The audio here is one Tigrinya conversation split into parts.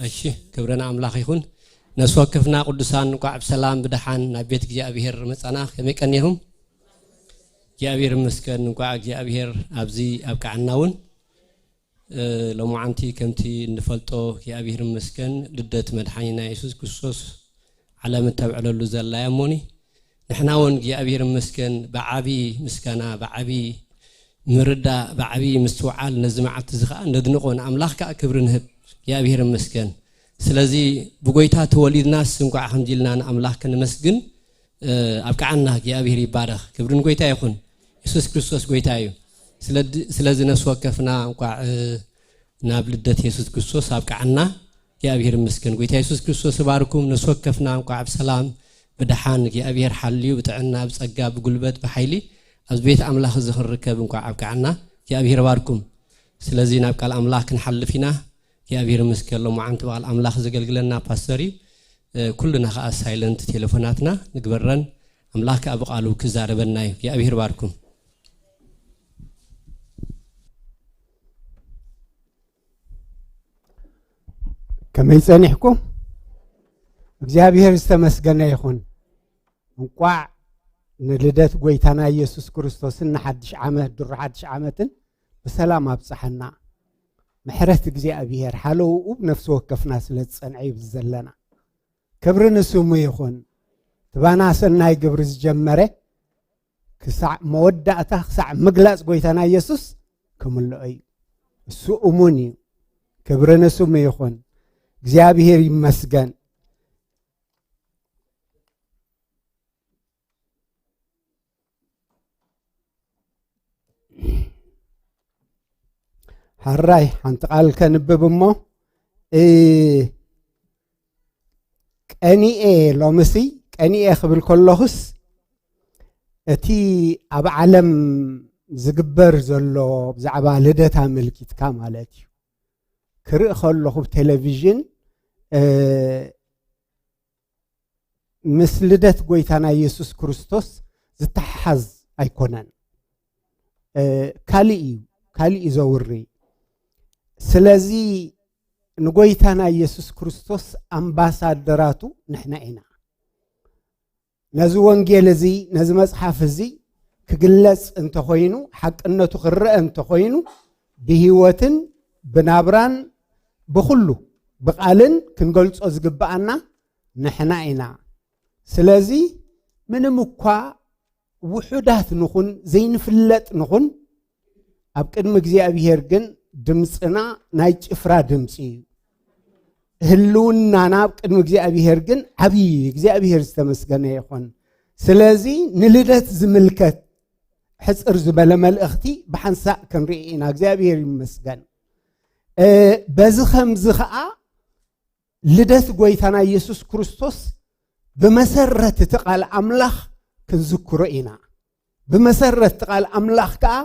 እሺ፣ ክብሪ ንኣምላኽ ይኹን። ነፍሲ ወከፍና ቅዱሳን እንቋዕ ብሰላም ብደሓን ናብ ቤት እግዚኣብሔር መጻና። ከመይ ቀኒኹም? እግዚኣብሔር ይመስገን፣ እንቋዕ እግዚኣብሔር ኣብዚ ኣብቅዓና እውን። እ፣ ሎማዓንቲ ከምቲ እንፈልጦ እግዚኣብሔር ይመስገን፣ ልደት መድሓኒና የሱስ ክርስቶስ ዓለም እተብዕለሉ ዘላ እያ። እሞኒ ንሕና እውን እግዚኣብሔር ይመስገን ብዓቢ ምስጋና፣ ብዓቢ ምርዳእ፣ ብዓቢ ምስትውዓል ነዚ መዓልቲ እዚ ኸዓ ነድንቖ፣ ንኣምላኽ ከኣ ክብሪ ንህብ። እግዚኣብሔር ይመስገን። ስለዚ ብጎይታ ተወሊድናስ እንቋዕ ከምዚ ኢልና ንኣምላኽ ከነመስግን፣ እ፣ ኣብቅዓና። እግዚኣብሔር ይባረኽ። ክብሪ ንጎይታ ይኹን። የሱስ ክርስቶስ ጎይታ እዩ። ስለዚ፣ ስለዚ ነፍሲ ወከፍና እንቋዕ፣ እ፣ ናብ ልደት የሱስ ክርስቶስ ኣብቅዓና። እግዚኣብሔር ይመስገን። ጎይታ የሱስ ክርስቶስ ይባርኩም። ነፍሲ ወከፍና እንቋዕ ብሰላም ብደሓን እግዚኣብሔር ሓልዩ ብጥዕና፣ ብጸጋ፣ ብጉልበት፣ ብሓይሊ ኣብዚ ቤት ኣምላኽ እዚ ክንርከብ እንቋዕ ኣብቅዓና። እግዚኣብሔር ይባርኩም። ስለዚ ናብ ቃል ኣምላኽ ክንሓልፍ ኢና። እግዚኣብሔር ይመስገን። ሎማዓንቲ ብቓል ኣምላኽ ዘገልግለና ፓስተር እዩ። እ፣ ኩልና ከኣ ሳይለንት ቴሌፎናትና ንግበረን። ኣምላኽ ከኣ ብቓሉ ክዛረበና እዩ። እግዚኣብሔር ይባርኩም። ከመይ ጸኒሕኩም? እግዚኣብሔር ዝተመስገነ ይኹን። እንቋዕ ንልደት ጎይታና ኢየሱስ ክርስቶስን ንሓድሽ ዓመት፣ ድሮ ሓድሽ ዓመትን ብሰላም ኣብጽሓና። ምሕረት እግዚኣብሔር ሓለውኡ ብነፍሲ ወከፍና ስለ ዝጸንዐ እዩ ዘለና። ክብሪ ንስሙ ይኹን። ትባና ሰናይ ግብሪ ዝጀመረ ክሳዕ መወዳእታ፣ ክሳዕ ምግላጽ ጎይታና ኢየሱስ ክምልኦ እዩ። እሱ እሙን እዩ። ክብሪ ንስሙ ይኹን። እግዚኣብሔር ይመስገን። ሕራይ ሓንቲ ቃል ከንብብ እሞ፣ እ፣ ቀኒኤ ሎምሲ፣ ቀኒኤ ክብል ከለኹስ፣ እቲ ኣብ ዓለም ዝግበር ዘሎ ብዛዕባ ልደት ኣመልኪትካ ማለት እዩ። ክርኢ ከለኹ ብቴሌቪዥን፣ እ፣ ምስ ልደት ጎይታና ኢየሱስ ክርስቶስ ዝተሓሓዝ ኣይኮነን። እ፣ ካልእ እዩ፣ ካልእ እዩ ዘውሪ። ስለዚ ንጎይታና ኢየሱስ ክርስቶስ ኣምባሳደራቱ ንሕና ኢና። ነዚ ወንጌል እዚ፣ ነዚ መጽሓፍ እዚ ክግለጽ እንተኾይኑ፣ ሓቅነቱ ክረአ እንተኾይኑ፣ ብህይወትን ብናብራን ብኹሉ ብቓልን ክንገልጾ ዝግብኣና ንሕና ኢና። ስለዚ ምንም እኳ ውሑዳት ንኹን፣ ዘይንፍለጥ ንኹን፣ ኣብ ቅድሚ እግዚኣብሔር ግን ድምፅና ናይ ጭፍራ ድምፂ እዩ። ህልውናና ኣብ ቅድሚ እግዚኣብሔር ግን ዓብዪ እዩ። እግዚኣብሔር ዝተመስገነ ይኹን። ስለዚ ንልደት ዝምልከት ሕፅር ዝበለ መልእኽቲ ብሓንሳእ ክንርኢ ኢና። እግዚኣብሔር ይመስገን። እ፣ በዚ ኸምዚ ኸዓ ልደት ጎይታና ኢየሱስ ክርስቶስ ብመሰረት እቲ ቃል ኣምላኽ ክንዝክሮ ኢና። ብመሰረት እቲ ቃል ኣምላኽ ከኣ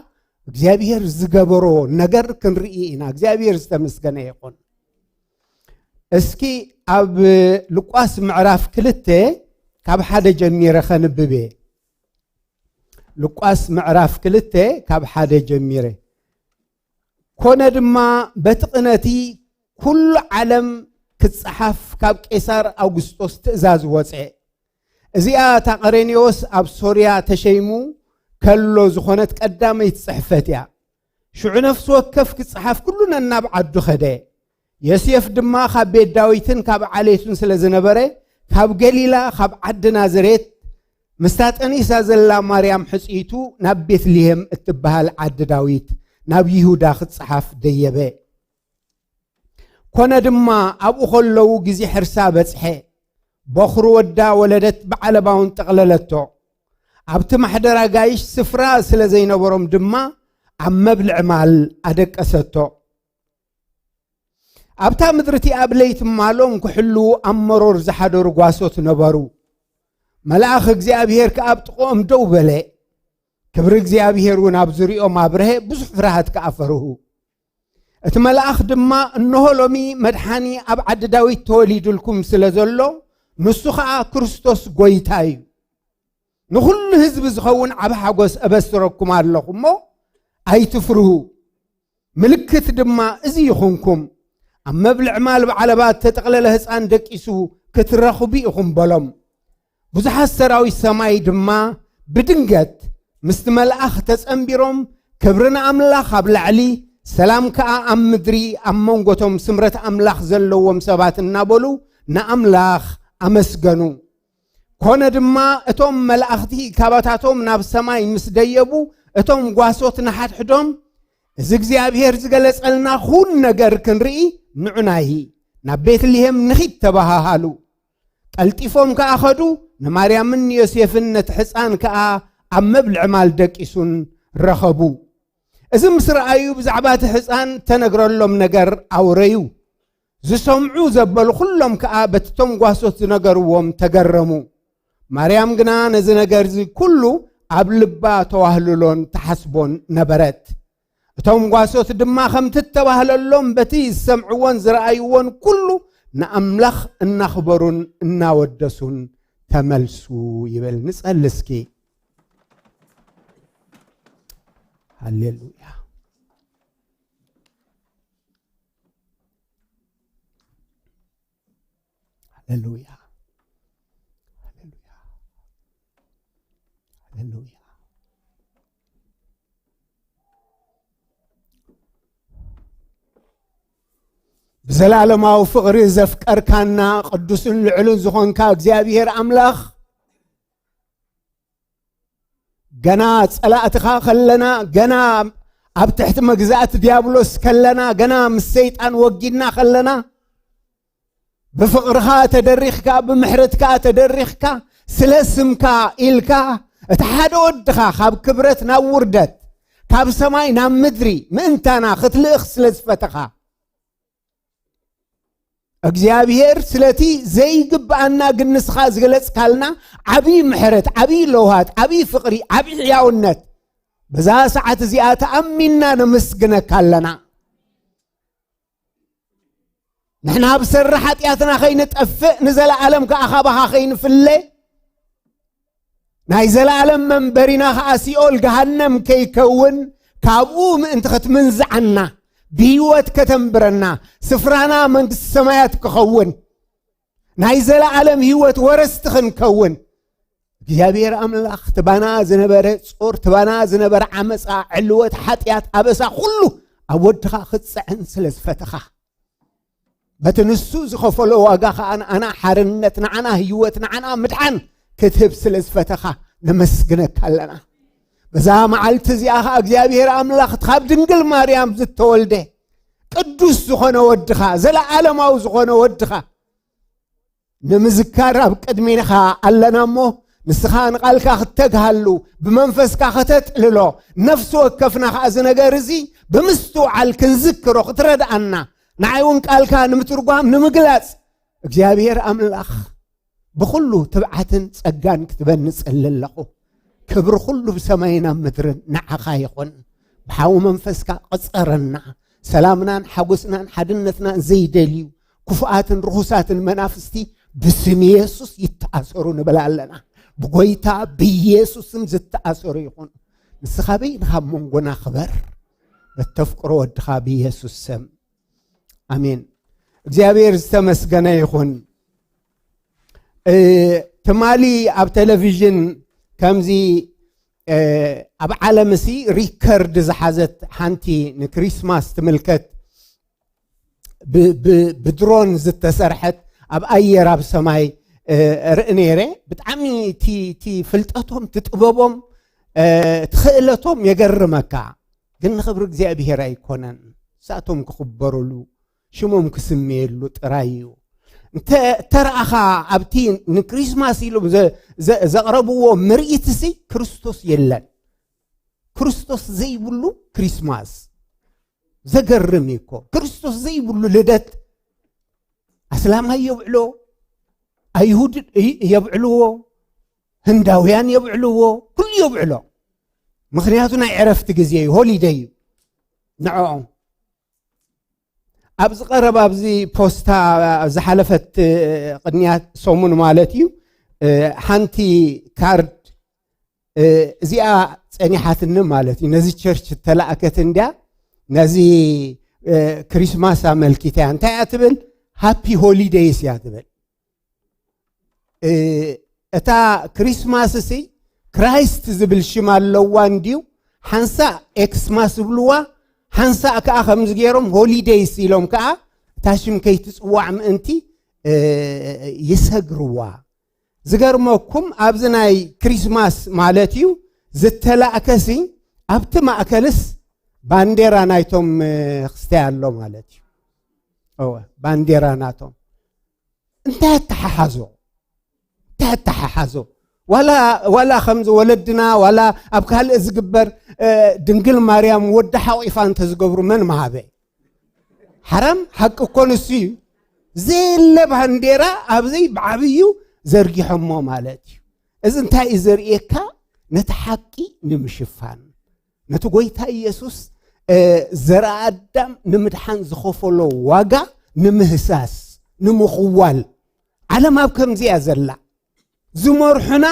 እግዚኣብሔር ዝገበሮ ነገር ክንርኢ ኢና። እግዚኣብሔር ዝተመስገነ ይኹን። እስኪ ኣብ ሉቃስ ምዕራፍ ክልተ ካብ ሓደ ጀሚረ ከንብብ እየ። ሉቃስ ምዕራፍ ክልተ ካብ ሓደ ጀሚረ። ኮነ ድማ በቲ ቅነቲ ኩሉ ዓለም ክጸሓፍ ካብ ቄሳር ኣውግስጦስ ትእዛዝ ወጸ። እዚኣ እታ ቀሬኔዎስ ኣብ ሶርያ ተሸይሙ ከሎ ዝኾነት ቀዳመይቲ ጽሕፈት እያ። ሽዑ ነፍሲ ወከፍ ክጸሓፍ ኩሉ ነናብ ዓዱ ኸደ። ዮሴፍ ድማ ካብ ቤት ዳዊትን ካብ ዓሌቱን ስለ ዝነበረ፣ ካብ ገሊላ፣ ካብ ዓዲ ናዝሬት፣ ምስታ ጠኒሳ ዘላ ማርያም ሕጽይቱ ናብ ቤትልሄም እትበሃል ዓዲ ዳዊት፣ ናብ ይሁዳ ክጸሓፍ ደየበ። ኮነ ድማ ኣብኡ ኸለዉ ግዜ ሕርሳ በጽሐ። በኹሪ ወዳ ወለደት፣ ብዓለባ እውን ጠቕለለቶ። ኣብቲ ማሕደር ኣጋይሽ ስፍራ ስለ ዘይነበሮም ድማ ኣብ መብልዒ ማል ኣደቀሰቶ። ኣብታ ምድሪ እቲኣ ኣብ ለይቲ ማሎም ክሕልዉ ኣብ መሮር ዝሓደሩ ጓሶት ነበሩ። መልኣኽ እግዚኣብሔር ከኣ ኣብ ጥቕኦም ደው በለ። ክብሪ እግዚኣብሔር እውን ኣብ ዙርያኦም ኣብርሀ፣ ብዙሕ ፍርሃት ከኣ ፈርሁ። እቲ መልኣኽ ድማ፣ "እንሆ ሎሚ መድሓኒ ኣብ ዓዲ ዳዊት ተወሊዱልኩም ስለ ዘሎ፣ ንሱ ኸኣ ክርስቶስ ጐይታ እዩ። ንኹሉ ህዝቢ ዝኸውን ዓቢ ሓጎስ እበስረኩም ኣለኹ እሞ ኣይትፍርሁ። ምልክት ድማ እዚ ይኹንኩም። ኣብ መብልዕ ማል ብዓለባት ተጠቕለለ ህፃን ደቂሱ ክትረኽቡ ኢኹም በሎም። ብዙሓት ሰራዊት ሰማይ ድማ ብድንገት ምስቲ መልኣኽ ተጸንቢሮም፣ ክብሪ ንኣምላኽ ኣብ ላዕሊ፣ ሰላም ከኣ ኣብ ምድሪ፣ ኣብ መንጎቶም ስምረት ኣምላኽ ዘለዎም ሰባት እናበሉ ንኣምላኽ ኣመስገኑ። ኮነ ድማ፣ እቶም መላእኽቲ ካባታቶም ናብ ሰማይ ምስ ደየቡ፣ እቶም ጓሶት ንሓድሕዶም፣ "እዚ እግዚኣብሔር ዝገለጸልና ኩን ነገር ክንርኢ ንዑ ናይ ናብ ቤትልሔም ንኺድ" ተባሃሃሉ። ቀልጢፎም ከኣ ኸዱ፣ ንማርያምን ንዮሴፍን ነቲ ሕፃን ከኣ ኣብ መብልዒ ማል ደቂሱን ረኸቡ። እዚ ምስ ረኣዩ፣ ብዛዕባ እቲ ሕፃን ተነግረሎም ነገር ኣውረዩ። ዝሰምዑ ዘበሉ ኩሎም ከኣ በቲ ቶም ጓሶት ዝነገርዎም ተገረሙ። ማርያም ግና ነዚ ነገር እዚ ኩሉ ኣብ ልባ ተዋህልሎን ትሓስቦን ነበረት። እቶም ጓሶት ድማ ከምቲ እተባህለሎም በቲ ዝሰምዕዎን ዝረኣይዎን ኩሉ ንኣምላኽ እናኽበሩን እናወደሱን ተመልሱ ይብል። ንጸሊ እስኪ። ሃሌሉያ። ሃሌሉያ። ሃሌሉያ። ሃሌሉያ። ብዘላለማዊ ፍቕሪ ዘፍቀርካና ቅዱስን ልዑልን ዝኾንካ እግዚኣብሔር ኣምላኽ፣ ገና ጸላእትኻ ከለና፣ ገና ኣብ ትሕቲ መግዛእቲ ዲያብሎስ ከለና፣ ገና ምስ ሰይጣን ወጊድና ከለና፣ ብፍቕርኻ ተደሪኽካ፣ ብምሕረትካ ተደሪኽካ፣ ስለ ስምካ ኢልካ፣ እቲ ሓደ ወድኻ ካብ ክብረት ናብ ውርደት፣ ካብ ሰማይ ናብ ምድሪ ምእንታና ክትልእኽ ስለ ዝፈተኻ፣ እግዚኣብሔር ስለቲ ዘይግብኣና ግን ንስኻ ዝገለጽካልና ዓብዪ ምሕረት፣ ዓብዪ ለውሃት፣ ዓብዪ ፍቕሪ፣ ዓብዪ ሕያውነት፣ በዛ ሰዓት እዚኣ ተኣሚንና ነመስግነካ ኣለና። ንሕና ብሰሪ ሓጢኣትና ከይንጠፍእ፣ ንዘለኣለም ከኣ ካባኻ ከይንፍለ፣ ናይ ዘለኣለም መንበሪና ኸኣ ሲኦል ገሃነም ከይከውን፣ ካብኡ ምእንቲ ክትምንዝዓና፣ ብህይወት ከተንብረና፣ ስፍራና መንግስቲ ሰማያት ክኸውን፣ ናይ ዘለኣለም ህይወት ወረስቲ ክንከውን፣ እግዚኣብሔር ኣምላኽ ትባና ዝነበረ ጾር፣ ትባና ዝነበረ ዓመፃ፣ ዕልወት፣ ሓጢኣት፣ ኣበሳ ኩሉ ኣብ ወድኻ ክትፅዕን ስለ ዝፈተኻ፣ በቲ ንሱ ዝኸፈሎ ዋጋ ኸኣ ንዓና ሓርነት፣ ንዓና ህይወት፣ ንዓና ምድሓን ክትህብ ስለ ዝፈተኻ ነመስግነካ ኣለና። በዛ መዓልቲ እዚኣ ኸኣ እግዚኣብሔር ኣምላኽ ካብ ድንግል ማርያም ዝተወልደ ቅዱስ ዝኾነ ወድኻ፣ ዘለዓለማዊ ዝኾነ ወድኻ ንምዝካር ኣብ ቅድሜኻ ኣለና እሞ፣ ንስኻ ንቓልካ ክተግሃሉ፣ ብመንፈስካ ከተጥልሎ፣ ነፍሲ ወከፍና ኸኣ እዚ ነገር እዚ ብምስትውዓል ክንዝክሮ ክትረድኣና፣ ንዓይ እውን ቃልካ ንምትርጓም ንምግላጽ እግዚኣብሔር ኣምላኽ ብኹሉ ትብዓትን ጸጋን ክትበኒ እጽሊ ኣለኹ። ክብሪ ኩሉ ብሰማይን ኣብ ምድርን ንዓኻ ይኹን። ብሓዊ መንፈስካ ቅጸረና። ሰላምናን ሓጎስናን ሓድነትናን ዘይደልዩ ክፉኣትን ርኹሳትን መናፍስቲ ብስም የሱስ ይተኣሰሩ ንብል ኣለና። ብጎይታ ብየሱስ ስም ዝተኣሰሩ ይኹኑ። ንስኻ በይንኻ ኣብ መንጎና ክበር። በተፍቅሮ ወድኻ ብየሱስ ስም። ኣሜን። እግዚኣብሔር ዝተመስገነ ይኹን። እ፣ ትማሊ ኣብ ቴሌቪዥን ከምዚ፣ እ፣ ኣብ ዓለም እሲ ሪከርድ ዝሓዘት ሓንቲ ንክሪስማስ ትምልከት ብ-፣ ብ-፣ ብድሮን ዝተሰርሐት ኣብ ኣየር ኣብ ሰማይ፣ እ፣ ርኢ ነይረ። ብጣዕሚ እቲ፣ እቲ ፍልጠቶም፣ እቲ ጥበቦም፣ እ፣ እቲ ክእለቶም የገርመካ። ግን ንኽብሪ እግዚኣብሔር ኣይኮነን። ንሳቶም ክኽበሩሉ፣ ሽሞም ክስመየሉ ጥራይ እዩ። እንተ፣ ተረኣኻ ኣብቲ ንክሪስማስ ኢሎም ዘ-፣ ዘ-፣ ዘቕረብዎ ምርኢትሲ ክርስቶስ የለን። ክርስቶስ ዘይብሉ ክሪስማስ። ዘገርም እዩ እኮ። ክርስቶስ ዘይብሉ ልደት ኣስላማይ የብዕሎ፣ ኣይሁድ ይ-፣ የብዕልዎ፣ ህንዳውያን የብዕልዎ፣ ኩሉ የብዕሎ። ምኽንያቱ ናይ ዕረፍቲ ግዜ እዩ፣ ሆሊደይ እዩ ንዕኦም። ኣብዚ ቀረባ ኣብዚ ፖስታ ዝሓለፈት፣ እ፣ ቅድሚያ ሰሙን ማለት እዩ፣ እ፣ ሓንቲ ካርድ እዚኣ ጸኒሓትኒ ማለት እዩ። ነዚ ቸርች እተላእከት እንድያ፣ ነዚ ክሪስማስ ኣመልኪታ እያ። እንታይ እያ ትብል? ሃፒ ሆሊዴይስ እያ ትብል። እታ ክሪስማስ ሲ ክራይስት ዝብል ሽም ኣለዋ እንድዩ። ሓንሳእ ኤክስማስ ዝብልዋ፣ ሓንሳእ ከዓ ከምዚ ገይሮም ሆሊዴይስ ኢሎም ከዓ እታ ሽም ከይትፅዋዕ ምእንቲ ይሰግርዋ። ዝገርመኩም ኣብዚ ናይ ክሪስማስ ማለት እዩ ዝተላእከሲ ኣብቲ ማእከልስ ባንዴራ ናይቶም ክስታይ ኣሎ ማለት እዩ። እወ፣ ባንዴራ ናቶም። እንታይ ኣተሓሓዞ? እንታይ ኣተሓሓዞ? ዋላ ከምዚ ወለድና ዋላ ኣብ ካልእ ዝግበር ድንግል ማርያም ወዲ ሓቂፋ እንተዝገብሩ መን መሃበ? ሓራም ሓቂ እኮ ንሱ እዩ። ዘየለ ባንዴራ ኣብዚ ብዓብዩ ዘርጊሖሞ ማለት እዩ። እዚ እንታይ እዩ ዘርእየካ? ነቲ ሓቂ ንምሽፋን፣ ነቲ ጎይታ ኢየሱስ ዘርኣ ኣዳም ንምድሓን ዝኸፈሎ ዋጋ ንምህሳስ፣ ንምኽዋል። ዓለም ኣብ ከምዚ እያ ዘላ። ዝመርሑና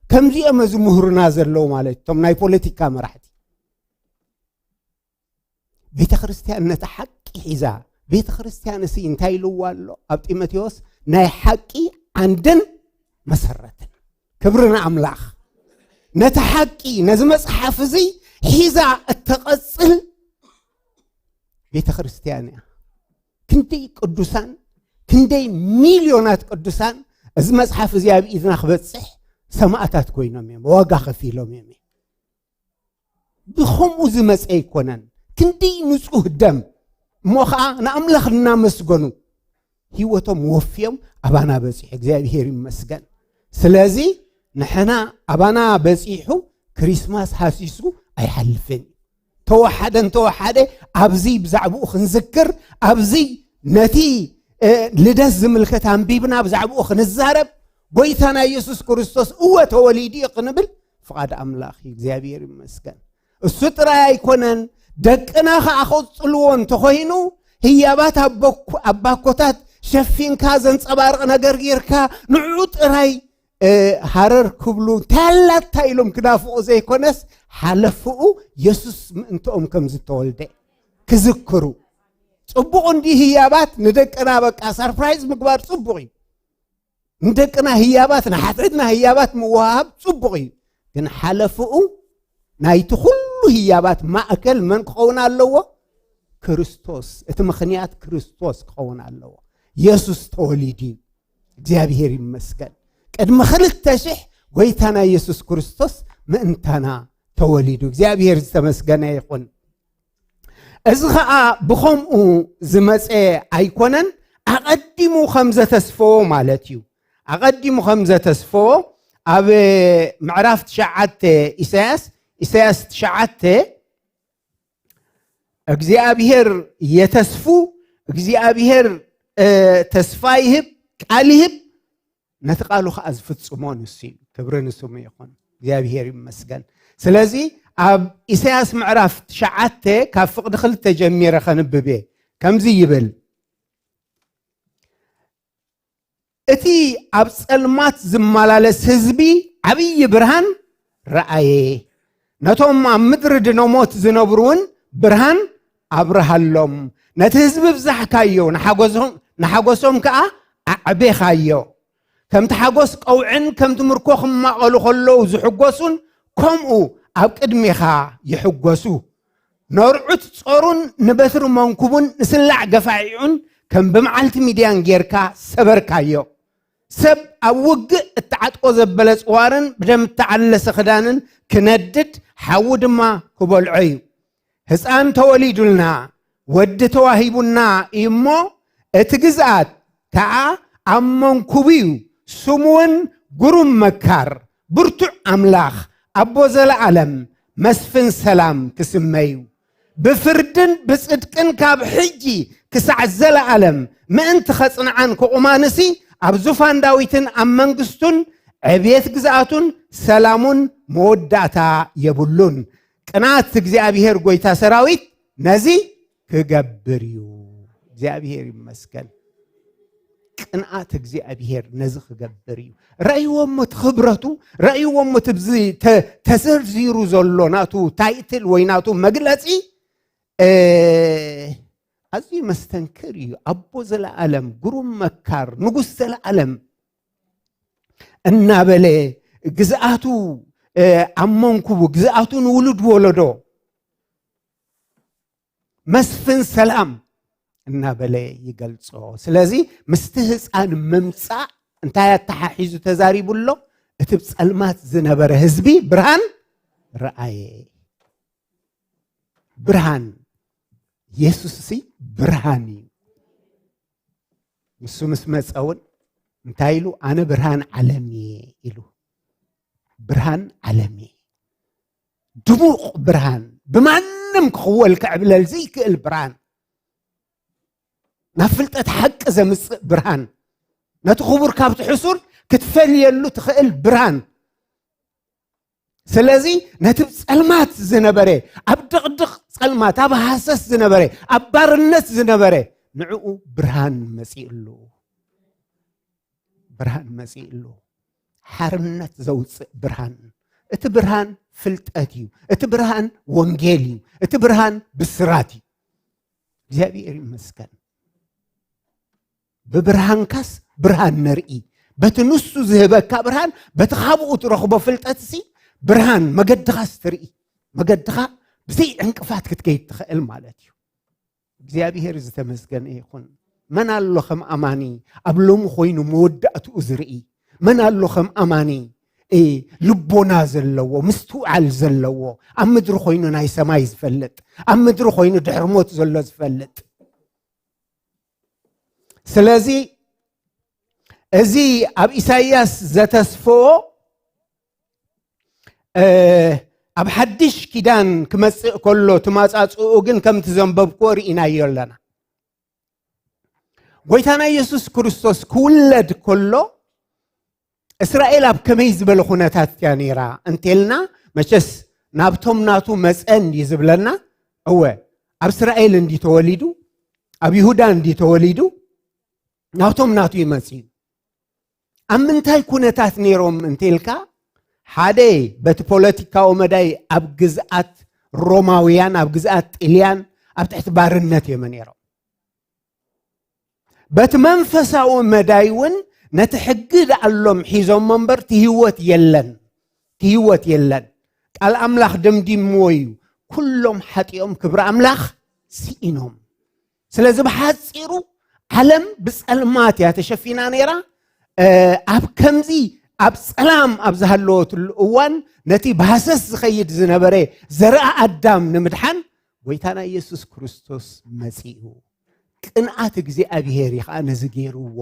ከምዚኦም ዝምህሩና ዘለዉ ማለት እቶም ናይ ፖለቲካ መራሕቲ። ቤተ ክርስቲያን ነቲ ሓቂ ሒዛ፣ ቤተ ክርስቲያን እሲ እንታይ ኢልዋ ኣሎ ኣብ ጢሞቴዎስ? ናይ ሓቂ ዓንድን መሰረትን። ክብሪ ንኣምላኽ። ነቲ ሓቂ፣ ነዚ መጽሓፍ እዚ ሒዛ እተቐጽል ቤተ ክርስቲያን እያ። ክንደይ ቅዱሳን፣ ክንደይ ሚልዮናት ቅዱሳን እዚ መጽሓፍ እዚ ኣብ ኢድና ክበጽሕ ሰማእታት ኮይኖም እዮም፣ ዋጋ ከፊሎም እዮም። ብኸምኡ ዝመጸ ኣይኮነን። ክንደይ ንጹህ ደም እሞ ኸዓ ንኣምላኽ እናመስገኑ ህይወቶም ወፍዮም ኣባና በጺሑ፣ እግዚኣብሔር ይመስገን። ስለዚ ንሕና ኣባና በጺሑ ክሪስማስ ሃሲሱ ኣይሓልፍን። ተወሓደ እንተወሓደ ኣብዚ ብዛዕባኡ ክንዝክር፣ ኣብዚ ነቲ ልደት ዝምልከት ኣንቢብና ብዛዕባኡ ክንዛረብ፣ ጎይታና ኢየሱስ ክርስቶስ እወ ተወሊዱ እዩ ክንብል ፍቓድ ኣምላኽ እዩ። እግዚኣብሔር ይመስገን። እሱ ጥራይ ኣይኮነን፣ ደቅና ኸዓ ክቕጽልዎ እንተኾይኑ ህያባት ኣቦኮታት ሸፊንካ ዘንጸባርቕ ነገር ጌርካ ንዕኡ ጥራይ ሃረር ክብሉ ታላታ ኢሎም ክዳፍቑ ዘይኮነስ ሓለፍኡ የሱስ ምእንትኦም ከም ዝተወልደ ክዝክሩ። ጽቡቕ እንዲ ህያባት ንደቅና በቃ ሰርፕራይዝ ምግባር ጽቡቕ እዩ። ንደቅና ህያባት ንሓትሕትና ህያባት ምውሃብ ጽቡቕ እዩ። ግን ሓለፍኡ ናይቲ ኩሉ ህያባት ማእከል መን ክኸውን ኣለዎ? ክርስቶስ። እቲ ምኽንያት ክርስቶስ ክኸውን ኣለዎ። የሱስ ተወሊዱ እዩ። እግዚኣብሔር ይመስገን። ቅድሚ ክልተ ሽሕ ጎይታና የሱስ ክርስቶስ ምእንታና ተወሊዱ። እግዚኣብሔር ዝተመስገነ ይኹን። እዚ ኸዓ ብኸምኡ ዝመጸ ኣይኮነን፣ ኣቐዲሙ ከም ዘተስፈዎ ማለት እዩ። ኣቐዲሙ ከም ዘተስፈዎ ኣብ ምዕራፍ ትሽዓተ ኢሳያስ፣ ኢሳያስ ትሽዓተ፣ እግዚኣብሔር የተስፉ፣ እግዚኣብሔር ተስፋ ይህብ፣ ቃል ይህብ፣ ነቲ ቃሉ ኸዓ ዝፍጽሞ ንሱ እዩ። ክብሪ ንስሙ ይኹን። እግዚኣብሔር ይመስገን። ስለዚ ኣብ ኢሳያስ ምዕራፍ ትሽዓተ ካብ ፍቕዲ ክልተ ጀሚረ ከንብብ እየ። ከምዚ ይብል፣ እቲ ኣብ ጸልማት ዝመላለስ ህዝቢ ዓብዪ ብርሃን ረኣየ። ነቶም ኣብ ምድሪ ድነሞት ዝነብሩ እውን ብርሃን ኣብርሃሎም። ነቲ ህዝቢ ብዛሕካዮ፣ ንሓጎሶም ከኣ ኣዕቤኻዮ። ከምቲ ሓጎስ ቀውዕን ከምቲ ምርኮ ክማቐሉ ከለዉ ዝሕጎሱን፣ ከምኡ ኣብ ቅድሜኻ ይሕጎሱ። ነርዑት ጾሩን ንበትሪ መንኩቡን ንስላዕ ገፋዒዑን ከም ብመዓልቲ ሚድያን ጌርካ ሰበርካዮ። ሰብ ኣብ ውግእ እተዓጥቆ ዘበለ ጽዋርን ብደም እተዓለሰ ክዳንን ክነድድ፣ ሓዊ ድማ ክበልዖ እዩ። ህፃን ተወሊዱልና፣ ወዲ ተዋሂቡና እዩ እሞ፣ እቲ ግዝኣት ከዓ ኣብ መንኩቡ እዩ። ስሙ እውን ግሩም መካር፣ ብርቱዕ ኣምላኽ፣ ኣቦ ዘለኣለም፣ መስፍን ሰላም ክስመ እዩ። ብፍርድን ብጽድቅን ካብ ሕጂ ክሳዕ ዘለኣለም ምእንቲ ኸጽንዓን ክቑማንሲ፣ ኣብ ዙፋን ዳዊትን ኣብ መንግስቱን ዕብየት ግዝኣቱን ሰላሙን መወዳእታ የብሉን። ቅንኣት እግዚኣብሔር ጎይታ ሰራዊት ነዚ ክገብር እዩ። እግዚኣብሔር ይመስገን። ቅንኣት እግዚኣብሔር ነዚ ክገብር እዩ። ረእይዎ እሞ እቲ ክብረቱ፣ ረእይዎ እሞ እቲ ብዚ ተ-፣ ተዘርዚሩ ዘሎ ናቱ ታይትል ወይ ናቱ መግለጺ፣ እ፣ ኣዝዩ መስተንክር እዩ። ኣቦ ዘለኣለም፣ ግሩም መካር፣ ንጉስ ዘለኣለም እናበለ ግዝኣቱ፣ እ፣ ኣብ መንኩቡ ግዝኣቱ ንውሉድ ወለዶ መስፍን ሰላም እናበለ ይገልጾ። ስለዚ ምስቲ ህፃን ምምፃእ እንታይ ኣተሓሒዙ ተዛሪቡ ኣሎ? እቲ ብጸልማት ዝነበረ ህዝቢ ብርሃን ረኣየ። ብርሃን፣ የሱስ ሲ ብርሃን እዩ። ንሱ ምስ መጸ እውን እንታይ ኢሉ? ኣነ ብርሃን ዓለም እየ ኢሉ። ብርሃን ዓለም እየ። ድሙቕ ብርሃን፣ ብማንም ክኽወል ክዕብለል ዘይክእል ብርሃን፣ ናብ ፍልጠት ሓቂ ዘምጽእ ብርሃን፣ ነቲ ክቡር ካብቲ ሕሱር ክትፈልየሉ ትኽእል ብርሃን። ስለዚ ነቲ ብ ጸልማት ዝነበረ፣ ኣብ ድቕድቕ ጸልማት፣ ኣብ ሃሰስ ዝነበረ፣ ኣብ ባርነት ዝነበረ፣ ንዕኡ ብርሃን መጺእሉ። ብርሃን መጺእሉ። ሓርነት ዘውጽእ ብርሃን። እቲ ብርሃን ፍልጠት እዩ። እቲ ብርሃን ወንጌል እዩ። እቲ ብርሃን ብስራት እዩ። እግዚኣብሔር ይመስገን። ብብርሃንካስ ብርሃን ነርኢ። በቲ ንሱ ዝህበካ ብርሃን፣ በቲ ካብኡ ትረኽቦ ፍልጠትሲ ብርሃን፣ መገድኻስ ትርኢ። መገድኻ ብዘይ ዕንቅፋት ክትከይድ ትኽእል ማለት እዩ። እግዚኣብሔር ዝተመስገነ ይኹን። መን ኣሎ ከም ኣማኒ ኣብ ሎሚ ኮይኑ መወዳእትኡ ዝርኢ? መን ኣሎ ከም ኣማኒ፣ እ፣ ልቦና ዘለዎ፣ ምስትውዓል ዘለዎ፣ ኣብ ምድሪ ኮይኑ ናይ ሰማይ ዝፈልጥ፣ ኣብ ምድሪ ኮይኑ ድሕሪ ሞት ዘሎ ዝፈልጥ? ስለዚ እዚ ኣብ ኢሳይያስ ዘተስፈዎ፣ እ፣ ኣብ ሓድሽ ኪዳን ክመጽእ ከሎ ትማጻጽኡ ግን ከምቲ ዘንበብክዎ ርኢናዮ ኣለና። ጎይታና ኢየሱስ ክርስቶስ ክውለድ ከሎ እስራኤል ኣብ ከመይ ዝበለ ኩነታት እያ ነይራ እንቴልና፣ መቸስ ናብቶም ናቱ መጸ እንዲ ዝብለና፣ እወ፣ ኣብ እስራኤል እንዲ ተወሊዱ፣ ኣብ ይሁዳ እንዲ ተወሊዱ፣ ናብቶም ናቱ ይመጽእ እዩ። ኣብ ምንታይ ኩነታት ነይሮም እንቴልካ፣ ሓደ በቲ ፖለቲካዊ መዳይ ኣብ ግዝኣት ሮማውያን፣ ኣብ ግዝኣት ጥልያን ኣብ ትሕቲ ባርነት እዮም ነይሮም። በቲ መንፈሳዊ መዳይ እውን ነቲ ሕጊ ደኣሎም ሒዞሞ እምበር፣ እቲ ህይወት የለን፣ እቲ ህይወት የለን። ቃል ኣምላኽ ደምዲምዎ እዩ፣ "ኩሎም ሓጢኦም ክብሪ ኣምላኽ ስኢኖም።" ስለዚ ብሓጺሩ ዓለም ብጸልማት እያ ተሸፊና ነይራ። እ፣ ኣብ ከምዚ ኣብ ጸላም ኣብ ዝሃለወትሉ እዋን ነቲ ብሃሰስ ዝኸይድ ዝነበረ ዘርኣ ኣዳም ንምድሓን ጎይታና ኢየሱስ ክርስቶስ መጺኡ። ቅንኣት እግዚኣብሔር እዩ ኸዓ ነዚ ገይርዎ።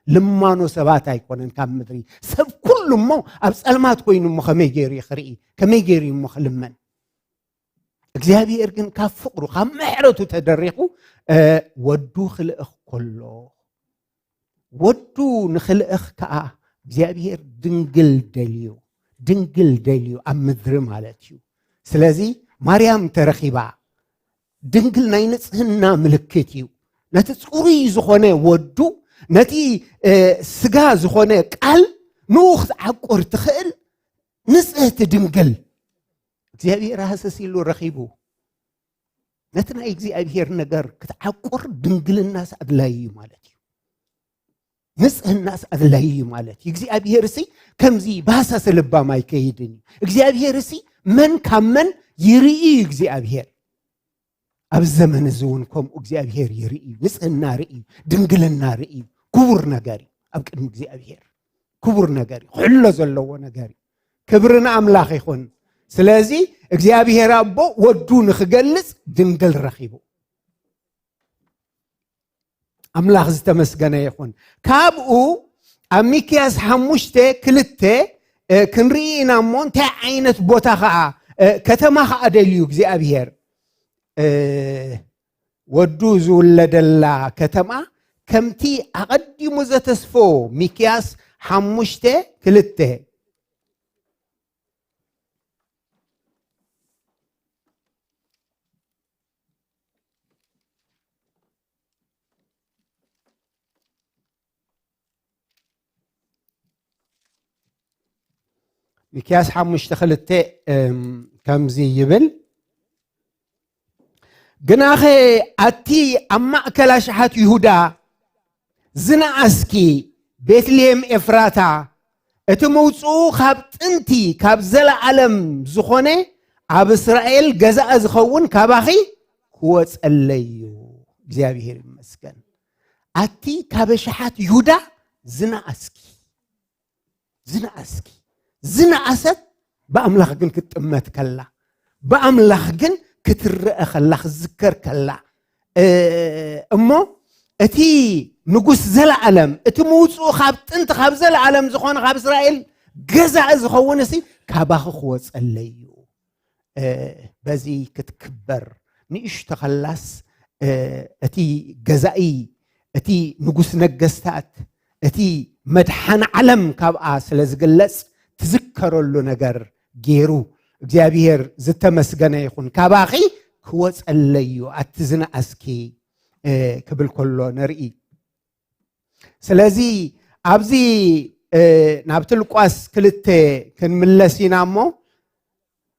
ልማኖ ሰባት ኣይኮነን ካብ ምድሪ። ሰብ ኩሉ እሞ ኣብ ጸልማት ኮይኑ እሞ ከመይ ገይሩ እዩ ክርኢ? ከመይ ገይሩ እዩ እሞ ክልመን? እግዚኣብሔር ግን ካብ ፍቕሩ፣ ካብ ምሕረቱ ተደሪኹ፣ እ፣ ወዱ ክልእኽ ከሎ፣ ወዱ ንኽልእኽ ከኣ እግዚኣብሔር ድንግል ደልዩ፣ ድንግል ደልዩ ኣብ ምድሪ ማለት እዩ። ስለዚ ማርያም ተረኺባ፣ ድንግል ናይ ንጽህና ምልክት እዩ። ነቲ ጽሩይ ዝኾነ ወዱ፣ ነቲ፣ እ፣ ስጋ ዝኾነ ቃል ንኡ ክትዓቁር ትኽእል ንጽህቲ ድንግል እግዚኣብሔር ሃሰስ ኢሉ ረኺቡ። ነቲ ናይ እግዚኣብሔር ነገር ክትዓቁር ድንግልናስ ኣድላዪ እዩ ማለት እዩ። ንጽህናስ ኣድላዪ እዩ ማለት እዩ። እግዚኣብሔር ሲ ከምዚ ብሃሳሰ ልባም ኣይከይድን እዩ። እግዚኣብሔር ሲ መን ካብ መን ይርኢ እዩ እግዚኣብሔር። ኣብ ዘመን እዚ እውን ከምኡ እግዚኣብሔር ይርኢ እዩ። ንጽህና ርኢ እዩ። ድንግልና ርኢ እዩ። ክቡር ነገር እዩ ኣብ ቅድሚ እግዚኣብሔር። ክቡር ነገር እዩ። ክሕሎ ዘለዎ ነገር እዩ። ክብሪ ንኣምላኽ ይኹን። ስለዚ እግዚኣብሔር ኣቦ ወዱ ንኽገልጽ ድንግል ረኺቡ። ኣምላኽ ዝተመስገነ ይኹን። ካብኡ ኣብ ሚክያስ ሓሙሽተ ክልተ፣ እ፣ ክንርኢ ኢና እሞ እንታይ ዓይነት ቦታ ኸዓ፣ እ፣ ከተማ ኸዓ ደልዩ እግዚኣብሔር፣ እ፣ ወዱ ዝውለደላ ከተማ ከምቲ ኣቐዲሙ ዘተስፎ። ሚክያስ ሓሙሽተ ክልተ። ሚክያስ ሓሙሽተ ክልተ ከምዚ ይብል፣ ግናኸ ኣቲ ኣብ ማእከል ኣሽሓት ይሁዳ ዝነኣስኪ ቤትልሔም ኤፍራታ፣ እቲ መውፅኡ ካብ ጥንቲ ካብ ዘለኣለም ዝኾነ ኣብ እስራኤል ገዛእ ዝኸውን ካባኺ ክወፀለይ እዩ። እግዚኣብሔር ይመስገን። ኣቲ ካብ ኣሽሓት ይሁዳ ዝነኣስኪ ዝነኣስኪ ዝነኣሰት ብኣምላኽ ግን ክትጥመት ከላ፣ ብኣምላኽ ግን ክትረአ ከላ፣ ክትዝከር ከላ፣ እሞ እቲ ንጉስ ዘለኣለም፣ እቲ ምውፅኡ ካብ ጥንቲ ካብ ዘለኣለም ዝኾነ ካብ እስራኤል ገዛኢ ዝኸውን እሲ ካባኺ ክወፀለይ እዩ። በዚ ክትክበር ንእሽቶ ከላስ እቲ ገዛኢ፣ እቲ ንጉስ ነገስታት፣ እቲ መድሓን ዓለም ካብኣ ስለ ዝግለጽ ትዝከረሉ ነገር ገይሩ እግዚኣብሔር ዝተመስገነ ይኹን። ካባኺ ክወፀለዩ ኣቲ ዝነኣስኪ ክብል ከሎ ንርኢ። ስለዚ ኣብዚ ናብቲ ሉቃስ ክልተ ክንምለስ ኢና እሞ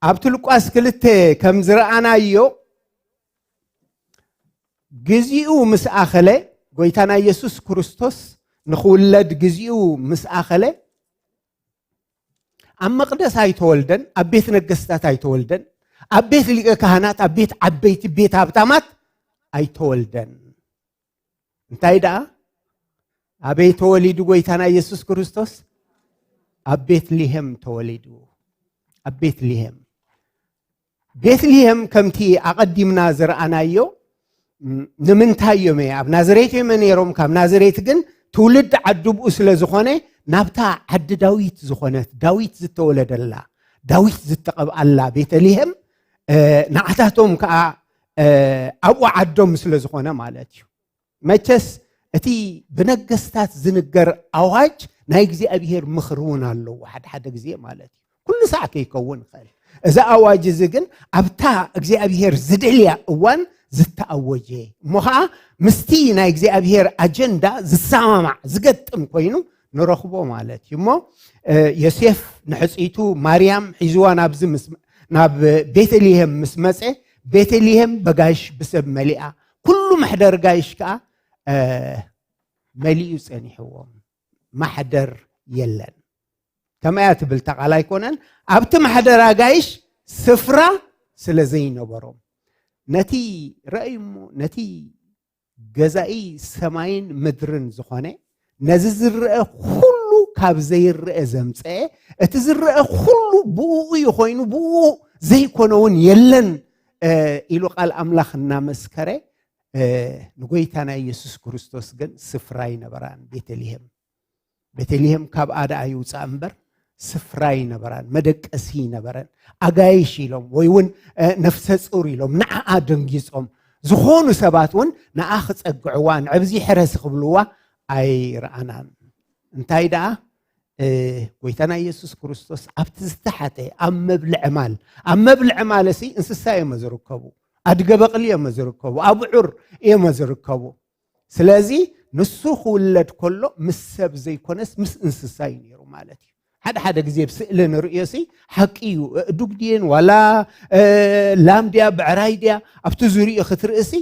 ኣብቲ ሉቃስ ክልተ ከም ዝረኣናዮ ግዜኡ ምስ ኣኸለ፣ ጎይታና ኢየሱስ ክርስቶስ ንኽውለድ ግዜኡ ምስ ኣኸለ ኣብ መቕደስ ኣይተወልደን፣ ኣብ ቤት ነገስታት ኣይተወልደን፣ ኣብ ቤት ሊቀ ካህናት፣ ኣብ ቤት ዓበይቲ፣ ቤት ሃብታማት ኣይተወልደን። እንታይ ደኣ? ኣበይ ተወሊዱ ጎይታና ኢየሱስ ክርስቶስ? ኣብ ቤትልሔም ተወሊዱ። ኣብ ቤትልሔም። ቤትልሔም ከምቲ ኣቐዲምና ዝረኣናዮ፣ ንምንታይ እዮም ኣብ ናዝሬት እዮም ነይሮም። ካብ ናዝሬት ግን ትውልድ ዓዲ ብኡ ስለ ዝኾነ ናብታ ዓዲ ዳዊት ዝኾነት፣ ዳዊት ዝተወለደላ፣ ዳዊት ዝተቐብኣላ ቤተልሔም፣ ንዓታቶም ከዓ ኣብኡ ዓዶም ስለ ዝኾነ ማለት እዩ። መቸስ እቲ ብነገስታት ዝንገር ኣዋጅ ናይ እግዚኣብሔር ምኽሪ እውን ኣለዎ፣ ሓደ ሓደ ግዜ ማለት እዩ። ኩሉ ሳዕ ከይከውን ይኽእል። እዚ ኣዋጅ እዚ ግን ኣብታ እግዚኣብሔር ዝደልያ እዋን ዝተኣወጀ እሞ ኸዓ ምስቲ ናይ እግዚኣብሔር ኣጀንዳ ዝሰማማዕ ዝገጥም ኮይኑ ንረኽቦ ማለት እዩ። እሞ ዮሴፍ ንሕፅይቱ ማርያም ሒዝዋ ናብዚ ናብ ቤተልሔም ምስ መፀ፣ ቤተልሔም በጋይሽ ብሰብ መሊኣ፣ ኩሉ መሕደር ጋይሽ ከዓ መሊኡ ጸኒሕዎም። ማሕደር የለን። ከመያ ትብል እታ ቃል ኣይኮነን። ኣብቲ ማሕደር ኣጋይሽ ስፍራ ስለ ዘይነበሮም ነቲ ረእዩሞ ነቲ ገዛኢ ሰማይን ምድርን ዝኾነ ነዚ ዝረአ ኩሉ ካብ ዘይረአ ዘምፀአ እቲ ዝረአ ኩሉ ብኡ እዩ ኮይኑ ብኡ ዘይኮነ እውን የለን ኢሉ ቃል ኣምላኽ እናመስከረ ንጎይታ ናይ ኢየሱስ ክርስቶስ ግን ስፍራ ይነበራን። ቤተልሔም ቤተልሔም ካብ ኣዳ ኣይውፃእ እምበር ስፍራ ይነበራን፣ መደቀሲ ይነበረን። ኣጋይሽ ኢሎም ወይ እውን ነፍሰ ፁር ኢሎም ንዓኣ ደንጊፆም ዝኾኑ ሰባት እውን ንዓ ክፀግዕዋ ንዕብዚ ሕረሲ ክብልዋ ኣይረኣናን። እንታይ ደኣ ጎይታና ኢየሱስ ክርስቶስ ኣብቲ ዝተሓተ ኣብ መብልዕ ማል ኣብ መብልዕ ማል ሲ እንስሳ እዮም ዝርከቡ፣ ኣድገ በቕሊ እዮም ዝርከቡ፣ ኣብዑር እዮም ዝርከቡ። ስለዚ ንሱ ክውለድ ከሎ ምስ ሰብ ዘይኮነስ ምስ እንስሳ እዩ ነይሩ ማለት እዩ። ሓደ ሓደ ግዜ ብስእሊ ንርእዮ ሲ ሓቂ እዩ። እዱግ ድየን ዋላ ላም ድያ ብዕራይ ድያ ኣብቲ ዙሪኡ ክትርኢ ሲ